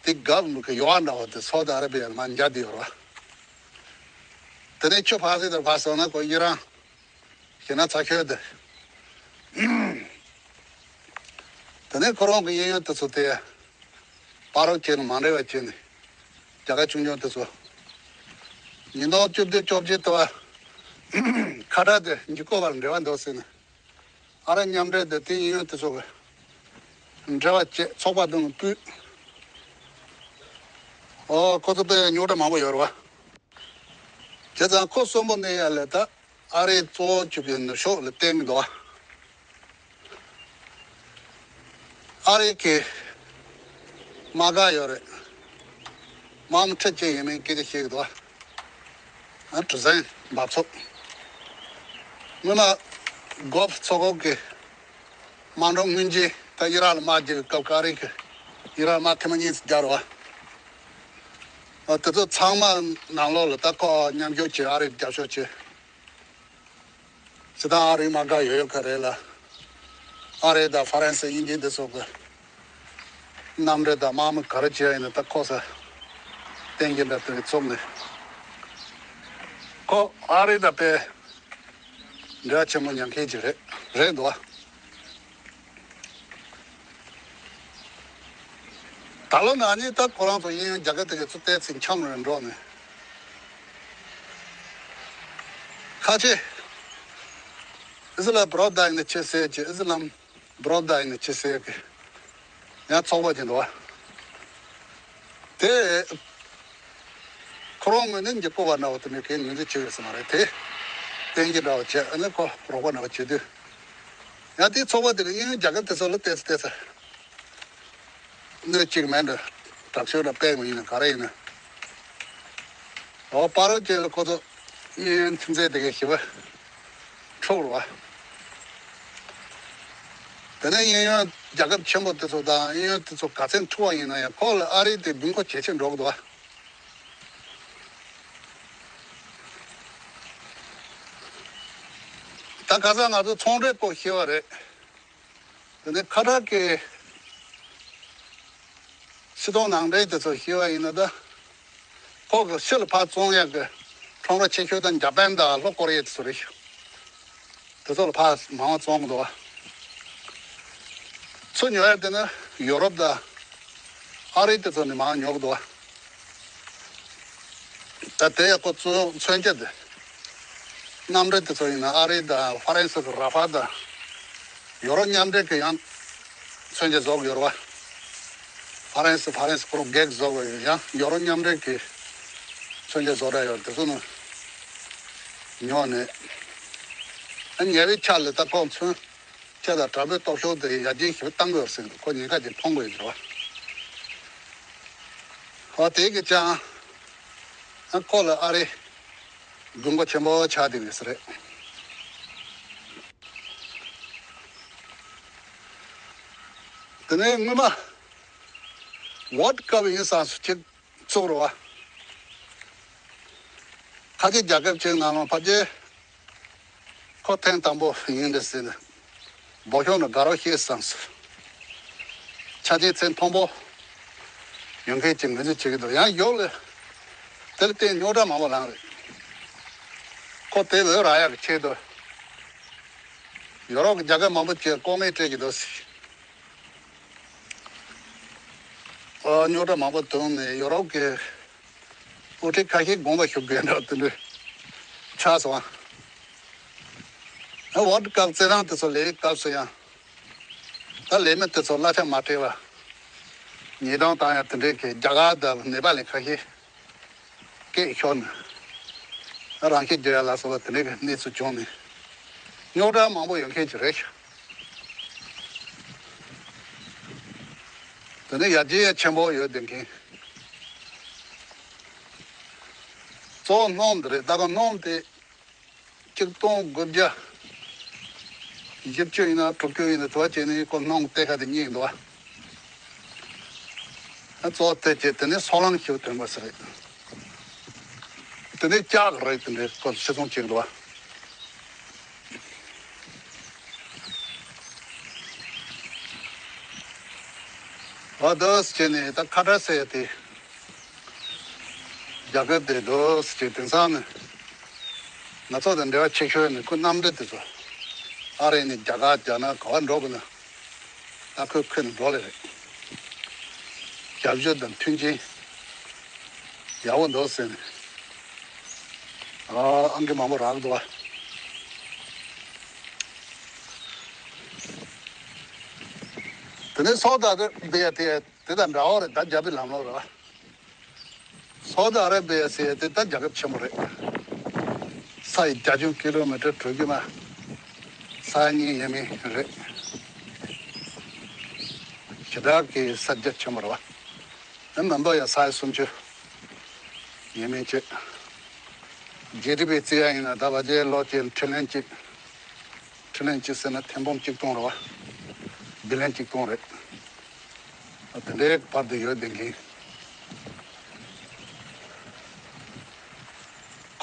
དེ་གབ་མི་གི་ཡོ་ཨ་འདྲ་བོ་དེ་སོ་ཏི་ཨ་ར་བི་ཡ་ལ་མར་འཇགས་བསྡད་ཡོད་རེད་བ། དེ་ནས་ཆུ་ཕར་ཚུར་དུ་ཕར་སོང་ན་ཁོ་ཡི་རང་། ཞེ་ན་ཚ་ཤོས་དེ། དེ་ནས་ཁོ་རང་གི་གཡས་གཡོན་དེ་ཚོ་དེ། སྤ་རོ་བྱས་ནས་མ་འདྲེས་པ་བྱས་ནས། རྒྱ་གར་ཆུང་ཆུང་དེ་ཚོ། ཉིས་སྟོང་བཅུ་བདུན་བཅོ་བརྒྱད་དུ་བ། ཁ་བྲལ་དེ་འཇིགས་སྐུལ་བར་འབྲེལ་བ་འདུག་ཟེར་ནས། ཨ་ར་མཉམ་འབྲེལ་དེ་དེ་གཡས་གཡོན་དེ་ཚོ་གི། འབྲེལ་བ་བྱས་ཚོགས་པ་དང་ཕུད། ཨོ་ཁོ་ཚོ་དཔེ་རྙོག་དྲ་མང་པོ་ཡོད་རེད་བ། བྱས་ཙང་ཁོ་གསོན་པོ་གནས་ཡ་ལ་ད་ཨ་རིའི་གཙོ་བོ་གྱུར་པའི་ནུབ་ཕྱོགས་ལ་བརྟེན་གྱི་འདུག་བ། ཨ་རི་གི་དམག་སྒར་ཡོད་རེད། དམག་མི་ཁྲི་གཅིག་ཡས་མས་སྐད་ཆ་བཤད་ཀྱི་འདུག་བ། ཨ་གྲུ་གཟིངས་འབབ་ཚུགས། སྔོན་མ་གོབ་ཚོགས་ཁག་གི་དམག་འཁྲུག་སྔོན་རྗེས་ད་ཨི་རག་ལ་དམག་རྒྱག་གི་སྐབས་ཀ་རི་གི་ཨི་རག་དམག་ཐེངས་མ་གཉིས་སུ་རྒྱག་རེད་བ། ཨ་དེ་ཚོ་ཚང་མ་ནང་ལོགས་ལ་ད་ཁོ་མཉམ་ཞུགས་བྱས་ཨ་རི་རྒྱབ་སྐྱོར་བྱས། སྤྱིར་བཏང་ཨ་རིའི་དམག་སྒར་ཡོད་ཡོད་ཀ་རེད་ལ། ཨ་རི་དང་ཧྥ་རན་སི་དབྱིན་ཇི་འདི་ཚོ་གི་མཉམ་འབྲེལ་དང་དམག་མི་ག་རེ་བྱས་ཡིན་ན་ད་ཁོ་ས་བསྟན་གྱི་འདྲ་དེ་བཙུགས་ནས། ཁོ་ཨ་རི་དང་དཔེ་འབྲེལ་བ་ཆེན་པོ་ཉམས་མཁན་ཅིག་རེད་རེད་འདུག་བ། ད་ལོ་ན་ནི་ད་ཁོ་རང་ཚོ་གཡས་གཡོན་རྒྱ་གར་དེ་གའི་ཚོ་བལྟས་ཚེ་འཁྱམས་རེ་འགྲོ་ནས། ཁ་ཆེ། ཨི་སི་ལམ་བོ་རོ་ད་ཡིན་ན་ཆེ་ཟེར་གྱི་ཨི་སི་ལམ་བོ་རོ་ད་ཡིན་ན་ཆེ་ཟེར་གྱི་ཡང་ཚོགས་པ་ཅིག་འདུག་བ། དེ་ཁོ་རང་ངོས་ནས་འཇིགས་པ་བ་འདྲ་བོ་དེ་ནས་གའི་ངོས་འཛིན་བྱེད་ཡོད་ས་མ་རེད་དེ། བསྟན་རྒྱུ་འདྲ་བོ་བྱས་ཨ་ནི་ཁོ་རོགས་པ་འདྲ་བོ་བྱེད་དུས། ཡང་དེའི་ཚོགས་པ་དེ་ལ་གཡས་གཡོན་རྒྱ་གར་དེ་ཚོ་ལ་བལྟས་ཚེ་བལྟས་ཚེ། སྣོད་གཅིག་མེད་འདྲ། དྲག་ཤོས་འདྲ་དཔེ་མ་ཡིན་ན་ག་རེ་ཡིན་ན། འོ་སྤ་རོ་བཅས་ལ་ཁོ་ཚོ་གཡས་གཡོན་ཁྱིམ་མཚེས་དེ་གའི་ཞི་བ་འཁྲུག་རུ་བ། དེ་ནས་གཡས་གཡོན་རྒྱལ་ཁབ་ཆེན་པོ་དེ་ཚོ་དང་གཡས་གཡོན་དེ་ཚོ་ག་ཚད་འཁྲུག་པ་ཡིན་ན་ཡང་ཁོ་ལ་ཨ་རི་དེ་དགོས་མཁོ་ཇེ་ཆེ་འགྲོ་གི་འདུག་བ། ད་ཁ་སང་ང་ཚོ་ཚོང་འབྲེལ་སྐོར་བཤད་པ་རེད། དེ་ནས་ཁ་བྲལ་གྱི་ ཕྱི་ཐོག་ནང་འདྲེན་དེ་ཚོ་ཤེས་པ་ཡིན་ན་ད། ཁོ་གི་ཕྱི་ལ་ཕར་བཙོང་ཡག་གི་ཁྲོམ་ར་ཆེ་ཤོས་དང་འཇར་པན་དང་ལྷོ་ཀོ་རི་ཡ་དེ་ཚོ་རེད་ཤག་དེ་ཚོ་ལ་ཕར་མང་བ་བཙོང་གི་འདུག་བ། ཚུར་ཉོ་ཡག་དེ་ནི་ཡོ་རོབ་དང་ཨ་རི་དེ་ཚོ་ནས་མང་ཉོ་གི་འདུག་བ། ད་དེ་ཡག་པོ་བཙོང་མཚོན་ཆ་དེ། མཉམ་འབྲེལ་དེ་ཚོ་ཡིན་ན་ཨ་རི་དང་ཧྥ་རན་སི་གི་ར་ཧྥ་དང་། ཡོ་རོབ་མཉམ་འབྲེལ་གྱི་ཡང་མཚོན་ཆ་བཟོ་གི་ཡོད་རེད་བ། ཧྥ་རན་སི་ཧྥ་རན་སི་ཁོ་རང་སྒེར་གྱི་བཟོ་གི་ཡོད། ཡང་ཡོ་རོབ་མཉམ་འབྲེལ་གྱི་མཚོན་ཆ་བཟོ་གྲྭ་ཡོད་རེད། དེ་ཚོ་ནས་ཉོ་ནས། ཨ་ཉེ་བའི་ཆར་ལ་ད་ཁོ་མཚོན་ཆ་དང་དྲ་འབུའི་སྟོབས་ཤུགས་དེ་ཡར་རྒྱས་ཞེ་པོ་བཏང་གི་ཡོད་ཟེར་གི་འདུག་ཁོ་ཉེན་ཁ་ཅིག་མཐོང་གི་ཡོད་རེད་བ། ཨ་དེ་གི་ཅང་། ཨ་ཁོ་ལ་ཨ་རི་དགོས་མཁོ་ཆེན་པོ་ཆགས་བསྡད་ཡོད་ས་རེད། དེ་ནས་སྔོན་མ་ཝརལ་ཌི་ཀབ་ཡིན་བསམ་སོང་། ཅིག་བཙུགས་རེད་བ། ཁ་ཆེ་རྒྱལ་ཁབ་ཅིག་ནང་ལ་ཕལ་ཆེར་ཁོ་ཐེངས་དང་པོ་ཡིན་འདྲ་ཟེར་ནས། འབོ་གཞུང་ནས་དགའ་རབ་བཤད་བསམ་སོང་། ཆ་རྐྱེན་ཚད་མཐོན་པོ་ཡོད་མཁན་ཅིག་ངོས་འཛིན་བྱེད་ཀྱི་འདུག་ཡང་ཡོག་ལ་དེར་བརྟེན་རྙོག་དྲ་མང་པོ་ལངས་རེད། ཁོ་དེ་ལ་རག་ཡག་གི་ཆེད་དུ་ཡོ་རོབ་ཀྱི་རྒྱལ་ཁབ་མང་པོ་ཅིག་ལྐོག་རྔན་སྤྲད་ཀྱི་འདུག་ཟེར། ཨ་རྙོག་དྲ་མང་པོ་བྱུང་ནས་ཡོ་རོབ་ཀྱི་དབུ་ཁྲིད་ཁ་ཤས་དགོངས་པ་ཞུ་དགོས་འདྲ་དེ་འདྲ་ཆགས་སོང་། ཨ་ཝརལ་ཌི་ཀབ་རྩེད་ཐང་དེ་ཚོ་ལས་སྐབས་སུ་ཡང་། ད་ལས་མི་དེ་ཚོ་གླ་ཆ་མ་སྤྲད་པ། ཉེས་རྡུང་བཏང་ཡག་དེ་འདྲའི་གི་རྒྱ་གར་དང་ནེ་པ་ལི་ཁ་ཤས་སྐད་ཤོར་ནས་རང་ཤི་རྒྱག་ཡག་ལ་སོགས་པ་དེ་འདྲའི་གི་གནས་ཚུལ་བྱུང་ནས་རྙོག་དྲ་མང་པོ་ཡོད་མཁན་ཅིག་རེད་ཤག་དེ་ནས་ཡར་རྒྱས་ཆེན་པོ་ཡོད་བསྡད་མཁན། གཙོ་བོ་སྣུམ་དེ་རེད། ད་ག་སྣུམ་དེ་གཅིག་སྟོང་དགུ་བརྒྱ་བཞི་བཅུ་ཡིན་ན་དྲུག་ཅུ་ཡིན་ན་དུ་བ་བྱས་ནས་ཁོ་སྣུམ་གཏེར་ཁ་དེ་རྙེད་འདུག་བ། གཙོ་བོ་དེ་བྱས་དེ་ནས་སོལ་རླངས་ཞིག་ཐོན་པ་ཟེར་རེད། དེ་ནས་ལྕགས་རེད། དེ་འདྲའི་ཁོ་ཕྱིར་ཚོང་བྱེད་འདུག་བ། ཨ་དོ་བྱས་ནས་ད་ཁ་བྲལ་ཟེར་ཡ་དེ། རྒྱལ་ཁབ་དེ་འདུག་ཟེར་དེང་སང་ནི། ང་ཚོ་དང་འབྲེལ་བ་ཆེ་ཤོས་ནི་ཁོ་མཉམ་འབྲེལ་དེ་ཚོ། ཨ་རི་ནས་རྒྱ་གར་རྒྱ་ནག་ག་བ་འགྲོ་དགོས་ན། ད་ཁོས་ཁོས་ནས་འགྲོ་ལེ་རེད། ཞབས་ཞུ་དང་མཐུན་རྐྱེན་ཡག་པོ་འདུག་ཟེར་ནས། ཨ་ཨང་ཀི་མང་པོ་རག་འདུག་བ། དེ་ནས་སོ་ད་དེ་དེ་ཡ་དེ་ཡ་དེ་དང་འདྲ་བོ་རེད། ད་རྒྱ་བོད་ལམ་ལོག་རེད་བ། སོ་ཏི་ཨ་ར་བི་ཡ་ཟེར་ཡ་དེ་ད་རྒྱལ་ཁབ་ཆེན་པོ་རེད། ས་ཡི་རྒྱ་ཁྱོན་ཀི་ལོ་མི་ཊར་དྲུག་ཅུ་མ་ས་གཉིས་ཡས་མས་རེད། ཞེ་དྲག་གི་ས་རྒྱ་ཆེན་པོ་རེད་བ། ཨ་མི་འབོར་ཡང་ས་ཡི་སུམ་ཅུ་ཡས་མས་བྱས། ཇི་ཌི་པི་བརྩི་ཡ་ཡིན་ན་ད་བར་ཇེ་ལོ་ཅན་ཁྲི་ལན་གཅིག་ཁྲི་ལན་གཅིག་ཟེར་ན་ཐེར་འབུམ་གཅིག་སྟོང་རེད་བ། བི་ལན་གཅིག་སྟོང་རེད། དེ་འདྲའི་བར་དུ་ཡོད་བསྡད་མཁན།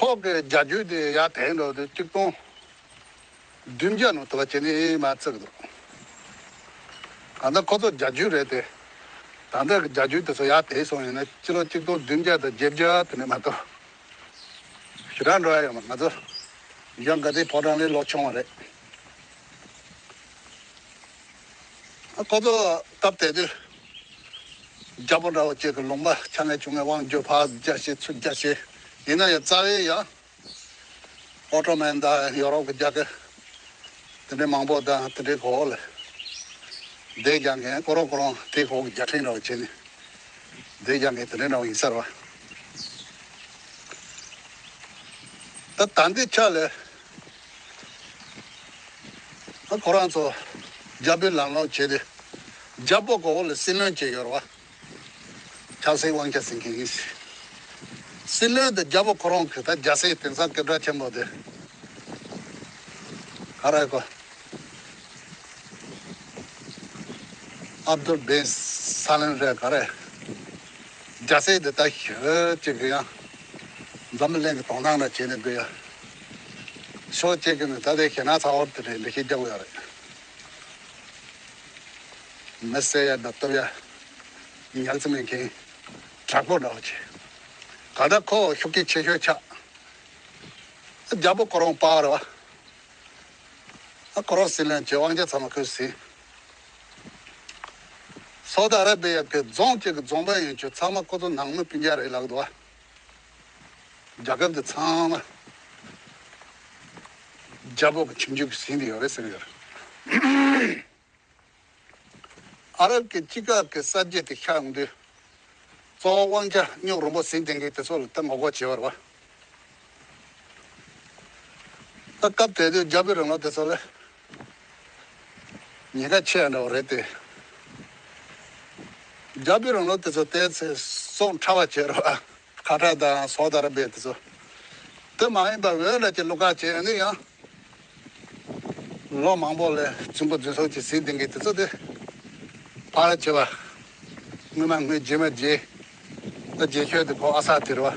ཁོག་གི་རྒྱ་ཇུས་དེ་ཡར་དེད་འགྲོ་དུས་གཅིག་སྟོང་བདུན་བརྒྱ་ནང་དུ་བ་བྱས་ནས་མ་བརྩི་གི་འདུག་གང་ལྟར་ཁོ་ཚོ་རྒྱ་ཇུས་རེད་དེ། ད་ལྟ་གི་རྒྱ་ཇུས་དེ་ཚོ་ཡར་དེད་སོང་ཡིན་ན་སྤྱི་ལོ་གཅིག་སྟོང་བདུན་བརྒྱ་དང་བརྒྱད་བརྒྱ་དེ་ནས་མ་གཏོགས། ཞེ་དྲག་འགྲོ་ཡ་ཡོད་མ། ང་ཚོ་ཡང་ག་དེའི་ཕོ་བྲང་ལས་ལོ་ཆུང་བ་རེད། ཁོ་ཚོ་སྟབས་བདེ་དུས་རྒྱལ་པོ་འདྲ་བོ་གཅིག་གི་ལུང་པ་ཆ་ངེས་ཆུང་ངེས་དབང་བསྒྱུར་ཕར་རྒྱ་ཆེ་ཚུར་རྒྱ་ཆེ་ཡིན་ན་ཡང་རྩ་བའི་ཡང་ཨོ་ཏོ་མན་དང་ཡོ་རོབ་ཀྱི་རྒྱལ་ཁབ་དེ་འདྲའི་མང་པོ་དང་དེ་འདྲའི་གོ་ལ་བསྡད་རྒྱག་མཁན་ཁོ་རང་ཁོ་རང་དེའི་གོ་གི་རྒྱལ་ཕྲན་འདྲ་བོ་བྱས་ནས་བསྡད་རྒྱག་མཁན་དེ་འདྲའི་འདྲ་བོ་ཡིན་ས་རེད་བ། ད་ད་ལྟའི་ཆ་ལ། ཨ་ཁོ་རང་ཚོ་རྒྱ་བོད་ལམ་ལྷོང་བྱས་ཏེ། རྒྱལ་པོ་གོ་བོ་ལ་སྲིད་བློན་བྱས་ཡོད་རེད་བ། ཆབ་སྲིད་དབང་ཆ་ཟིན་མཁན་ཡིན། སྲིད་བློན་དེ་རྒྱལ་པོ་ཁོ་རང་གི་ད་རྒྱལ་སྲས་དེང་སང་སྐད་གྲགས་ཆེན་པོ་དེ། ག་རེ་གོ། ཨབ་དུལ་བེན་ས་ལན་རེད་ག་རེ། རྒྱལ་སྲས་དེ་ད་ཞེ་གཅིག་གི་ཡང་། འཛམ་བུ་གླིང་གི་དོང་ཐང་ལ་བྱས་ནས་འདུག་ཡ། ཕྱོགས་གཅིག་གི་ནི་ད་ལྟའི་ཞེ་ན་ཚ་བོར་དེ་འདྲའི་འདུ་ཤེས་རྒྱག་གི་ཡོད་རེད། མི་བསད་ཡ་དང་གཏུབ་ཡ། ཉལ་ཚེ་མེད་མཁན་དྲག་པོ་འདྲ་བོ་ཅིག་ག་ད་ཁོ་ཤུགས་རྐྱེན་ཆེ་ཤོས་ཆགས། རྒྱལ་པོ་ཁོ་རང་པ་རེད་བ། ཨ་ཁོ་རང་ཟིན་ལན་བྱས། དབང་ཆ་ཚང་མ་ཁོས་ཟིན། སའུ་ཏི་ཨ་ར་བི་ཡ་གི་རྫོང་གཅིག་གི་རྫོང་དཔོན་ཡིན་ཆོག་ཚང་མ་ཁོ་ཚོ་ནང་མི་སྤུན་ཀྱག་རེད་ལབ་འདུག་བ། རྒྱལ་ཁབ་འདི་ཚང་མ་རྒྱལ་པོ་གི་ཁྱིམ་རྒྱུད་ཀྱིས་ཟིན་བསྡད་ཡོད་རེད་ཟེར་གྱི་ཡོད་རེད། ཨ་རབ་ཀྱི་དཔྱིད་ཀ་གི་གསར་བརྗེ་དེ་ཤར་ཡོང་དུས། གཙོ་བོ་དབང་ཆ་སྙོག་རུམ་པོ་ཟིན་བསྡད་མཁན་དེ་ཚོ་ལ་ད་ངོ་རྒོལ་བྱས་པ་རེད་བ། ད་སྐབས་དེ་དུས་རྒྱ་བོད་རང་ལུགས་དེ་ཚོ་ལ་ཉེན་ཁ་ཆེ་ཡ་འདྲ་བོ་རེད་དེ། རྒྱ་བོད་རང་ལུགས་དེ་ཚོ་དེ་ཚེ་སྲོག་ཕྲ་བ་བྱས་རེད་བ། ཁ་ཏྲ་དང་སའུ་ཏི་ཨ་ར་བི་ཡ་དེ་ཚོ། དེ་མ་ཡིན་པར་འོས་འདྲ་ཅིག་བླུག་ག་བྱས་ནས་ཡང་། ལོ་མང་པོ་ལ་རྫུན་པོ་རྫུན་བཟོ་ཅིག་ཟིན་བསྡད་མཁན་དེ་ཚོ་དེ། ཕར་བྱས་པ། སྔོན་མ་སྔོན་རྗེས་མ་རྗེས། ད་རྗེས་ཤོས་དེ་ཁོ་ཨ་ས་དེ་རེད་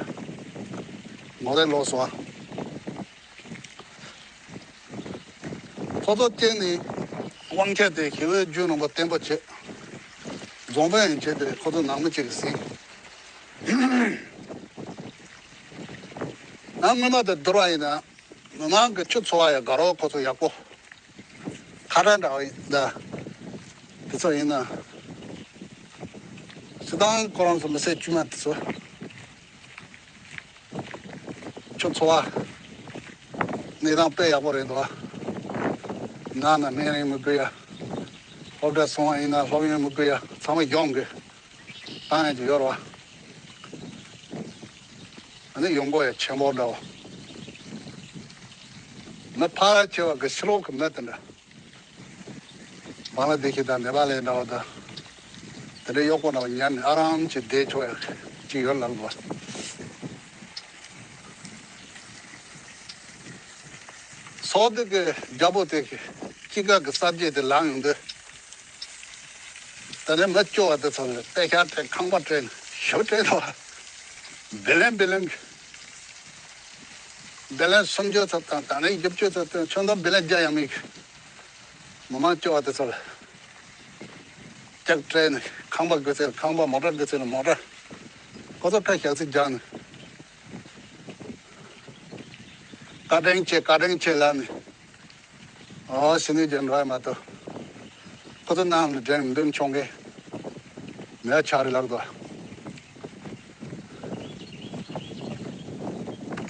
བ། ངོ་རེ་ལོག་སོང་བ། ཁོ་ཚོ་སྐྱེས་ནས་དབང་ཆ་དེ་ཞི་བའི་རྒྱུ་ནོར་བ་བརྟན་པོ་བྱེད། རྫོང་དཔོན་ཡང་བྱེད་དེ་ཁོ་ཚོ་ནང་མི་གཅིག་གིས་ཟིན། ང་སྔོན་མ་དང་བསྡུར་བ་ཡིན་ན། མི་མང་གི་ཁྱུ་ཚོ་བ་ཡ་དགའ་རོགས་ཁོ་ཚོ་ཡག་པོ། ཁ་ཏྲ་འདྲ་བ་ཡིན་ད། དེ་ཚོ་ཡིན་ན། སི་ཏང་ཁོ་རང་ཚོ་མི་སེར་དཀྱུས་མ་དེ་ཚོ། ཁྱོད་ཚོ་བ། གནས་སྟངས་དཔེ་ཡག་པོ་རེད་འདུག་ཨ། ནང་ན་སྨན་རིན་མི་དགོས་ཡ། སློབ་གྲྭ་སོང་བ་ཡིན་ན་སློབ་ཡོན་མི་དགོས་ཡ། ཚང་མ་གཞུང་གི་བཏང་ཡ་ཅིག་ཡོད་རེད་བ། ཨ་ནི་ཡོང་སྒོ་ཡ་ཆེན་པོ་འདྲ་བོ། མི་ཕལ་ཆེ་བ་གི་ཕྱི་ལོགས་གི་མི་དེ་འདྲ། བང་ལ་དེ་ཤི་དང་ནེ་པ་ལའི་འདྲ་བ་དང་། དེ་འདྲའི་གཡོག་པོ་འདྲ་བ་ཉར་ནས་ཨ་རམ་གྱིས་བསྡད་ཆོག་ཡ་ཅིག་ཡོད་ལབ་འདུག་བ། སོག་དེ་གི་རྒྱལ་པོ་དེ་གི་དཔྱིད་ཀ་གི་གསར་བརྗེ་དེ་ལངས་ཡོང་དུས། ད་ནི་མི་སྐྱོ་བ་དེ་ཚོ་ལ་དཔེ་ཤག་སྤྲད། ཁང་པ་སྤྲད་ནས་ཞབས་སྤྲད་འདུག་བ། བེ་ལན་བེ་ལན་གི། བེ་ལན་སུམ་ཅུ་ཙམ་དང་ད་ནི་བཞི་བཅུ་ཙམ་དང་ཁྱོན་བསྡོམས་བེ་ལན་བརྒྱ་ཡང་མེད་གི། མི་མང་སྐྱོ་བ་དེ་ཚོ་ལ། ལྕགས་སྤྲད་ནས་ཁང་པ་དགོས་ཚེ་ལ་ཁང་པ། མོ་ཊ་དགོས་ཚེ་ལ་མོ་ཊ། ཁོ་ཚོ་ཁ་ཞག་ཚིག་རྒྱག་ནས། བཀའ་དྲིན་ཆེ། བཀའ་དྲིན་ཆེ་ལབ་ནས། ཨོ་ཕྱི་ནས་ཀྱང་འགྲོ་ཡ་མ་གཏོགས། ཁོ་ཚོ་ནང་ལ་འདྲེན་འདོན་ཆོག་མཁན་མེད་ཆགས་རེད་ལབ་འདུག་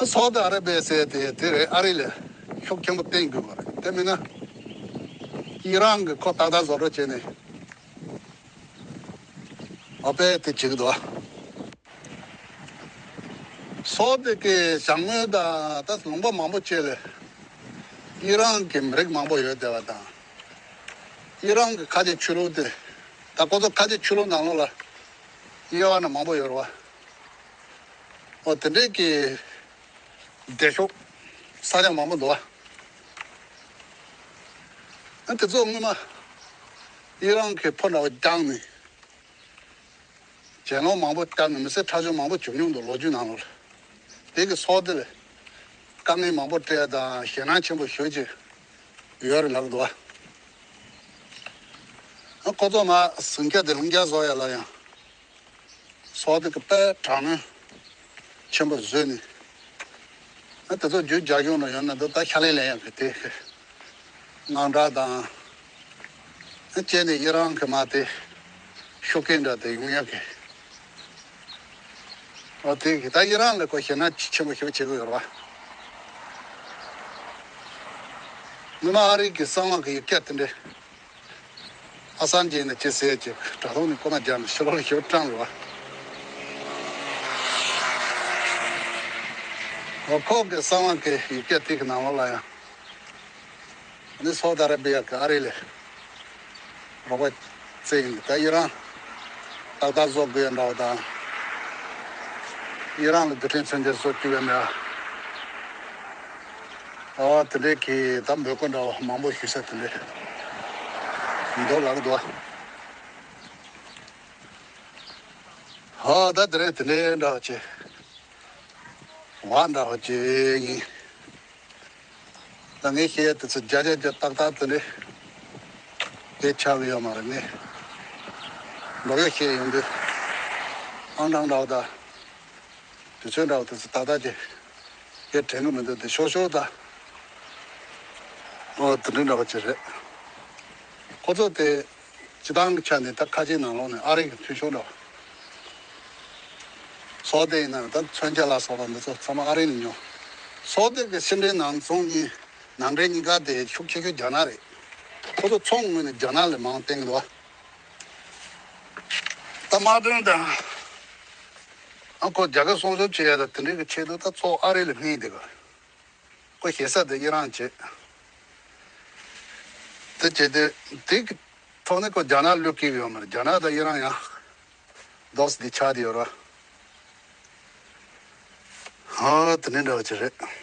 ཨ་སའུ་ཏི་ཨ་ར་བི་ཡ་ཟེར་དེ་དེ་རེད། ཨ་རི་ལ་ཤུགས་ཆེན་པོ་བསྟན་དགོས་པ་རེད། དེ་མིན་ན་ཨི་རན་གྱིས་ཁོ་ཏག་ཏག་བཟོ་འདྲ་བྱས་ནས། ཨ་དཔེ་དེ་བྱེད་ཀྱི་འདུག་བ། སོག་དེ་གའི་བྱང་ངོས་དང་ད་ལུང་པ་མང་པོ་བཅས་ལ་ཨི་རན་གྱི་མི་རིགས་མང་པོ་ཡོད་བསྡད་པ་དང་། ཨི་རན་གྱི་ཁ་ཆེ་ཆོས་ལུགས་དེ། ད་ཁོ་ཚོ་ཁ་ཆེ་ཆོས་ལུགས་ནང་ལོགས་ལ་དབྱེ་བ་ནི་མང་པོ་ཡོད་རེད་བ། ཨོ་དེ་འདྲས་ཀྱི་སྡེ་ཤོག་ས་ཆ་མང་པོ་འདུག་བ། ཨ་དེ་ཚོ་སྔོན་མ་ཨི་རན་གྱི་ཕོ་འདྲ་བ་བརྒྱངས་ནས། གྱེན་ལོག་མང་པོ་བཏང་ནས་མི་སེར་ཁྲག་སྦྱོར་མང་པོ་བྱུང་མྱོང་འདུག་ལོ་རྒྱུས་ནང་ལོགས་ལ། དེ་གི་སོག་དེ་ལ་དཀའ་ངལ་མང་པོ་སྤྲད་དང་ཞེད་སྣང་ཆེན་པོ་ཞེ་ཅིག་ཡོད་རེད་ལབ་འདུག་བ། ཁོ་ཚོ་མ་ཟིང་སྐྱ་དེ་ལྷིང་སྐྱ་བཟོ་ཡ་ལ་ཡང་སོག་དེ་གི་དཔེ་དྲག་གནོན་ཆེན་པོ་བཟོས་ནས། ཨ་དེ་ཚོ་རྒྱུ་རྒྱ་གཞུང་ལ་ཡོད་ན་འདི་ད་ཕྱག་ལས་ལེན་ཡག་གི་དེ་དངངས་སྐྲག་དང་། ཨ་བྱས་ནས་ཨི་རན་གི་མ་དེ་ཤུགས་རྐྱེན་འདྲ་དེ་ཡོང་ཡག་གི། ཨ་དེ་གི་ད་ཨི་རན་ལ་ཁོ་ཞེད་སྣང་ཆེན་པོ་ཞེ་པོ་བྱེད་ཀྱི་ཡོད་རེད་བ། སྔོན་མ་ཨ་རི་གི་གསང་བ་གི་ཡིག་སྐྱ་དེ་འདྲས། ཨ་སན་ཇི་ནས་ཅི་ཟེར་ཅིག་དྲ་ཐོག་ནས་ཀོ་ན་རྒྱབ་ནས་ཕྱི་ལོགས་ལ་ཞོར་བཀྲམ་རེད་བ། ཁོ་གི་གསང་བ་གི་ཡིག་སྐྱ་དེ་གི་ནང་ལོགས་ལ་ཡང་། ནི་སའུ་ཏི་ཨ་ར་བི་ཡ་གི་ཨ་རི་ལ་རོགས་པ་བཙལ་ཡིན། ད་ཨི་རན་ཏག་ཏག་བཟོ་དགོས་ཡ་འདྲ་བ་དང་། ཨི་རན་ལ་རྡུལ་ཕྲན་མཚོན་ཆ་བཟོ་བཅུག་ཡ་འདྲ། ཨ་དེ་འདྲའི་གི་ད་འབོད་སྐུལ་འདྲ་བ་མང་པོ་ཞུ་ས་དེ་འདྲ་འདུག་ལབ་འདུག་བ། ཨ་ད་དེ་རིང་དེ་འདྲའི་འདྲ་བ་ཅིག་བ་འདྲ་བ་ཅིག་ཡིན། ད་ངས་བཤད་ཡ་དེ་ཚོ་བརྒྱ་ཆ་བརྒྱ་ཏག་ཏག་དེ་འདྲའི་དེ་ཆགས་ཀྱི་ཡོད་མ་རེད། ངས་ལོག་ཡ་བཤད་ཡོང་དུས། ཨང་གྲངས་འདྲ་བོ་དང་། དུས་ཚོད་འདྲ་བོ་དེ་ཚོ་ཏག་ཏག་ཅིག་ཡ་དྲན་གི་མི་འདུག་དེ་ཤོར་ཤོར་དང་། ཨོ་དེ་འདྲ་འདྲ་བོ་ཅིག་རེད། ཁོ་ཚོ་དེ་སྤྱི་བཏང་གི་ཆ་ནས་ད་ཁ་ཆེའི་ནང་ལོགས་ནས་ཨ་རི་གི་འཐུས་ཤོར་འདྲ་བོ། སོག་སྡེ་ཡིན་ན་ད་མཚོན་ཆ་ལ་སོགས་པ་འདི་ཚོ་ཚང་མ་ཨ་རི་ནས་ཉོ། སོག་སྡེ་གི་ཕྱི་འབྲེལ་ནང་ཚོང་གཉིས་ནང་འབྲེལ་གཉིས་ཀ་དེ་ཤུགས་ཆེ་ཤོས་རྒྱ་ནག་རེད། ཁོ་ཚོ་ཚོང་དངོས་ནས་རྒྱ་ནག་ལས་མང་བསྟན་གི་འདུག་ད་དམག་དོན་དང་། ཨ་ཁོ་རྒྱ་གར་སྲུང་སྐྱོབ་བྱེད་ཡ་དང་དེ་འདྲའི་གི་ཆེད་དུ་ད་གཙོ་བོ་ཨ་རི་ལ་བསྔགས་བསྡད་གི། ཁོ་ཞེ་ས་དེ་ཨི་རན་བྱེད། དེ་བྱེད་དེ་དེ་གི་ཐོག་ནས་ཁོ་རྒྱ་ནག་བློས་འཁེལ་གི་ཡོད་མ་རེད། རྒྱ་ནག་དང་ཨི་རན་ཡང་རྡོག་སི་དེ་ཆགས་བསྡད་ཡོད་ར། ཧ་དེ་འདྲའི་འདྲ་བ་ཅིག་རེད།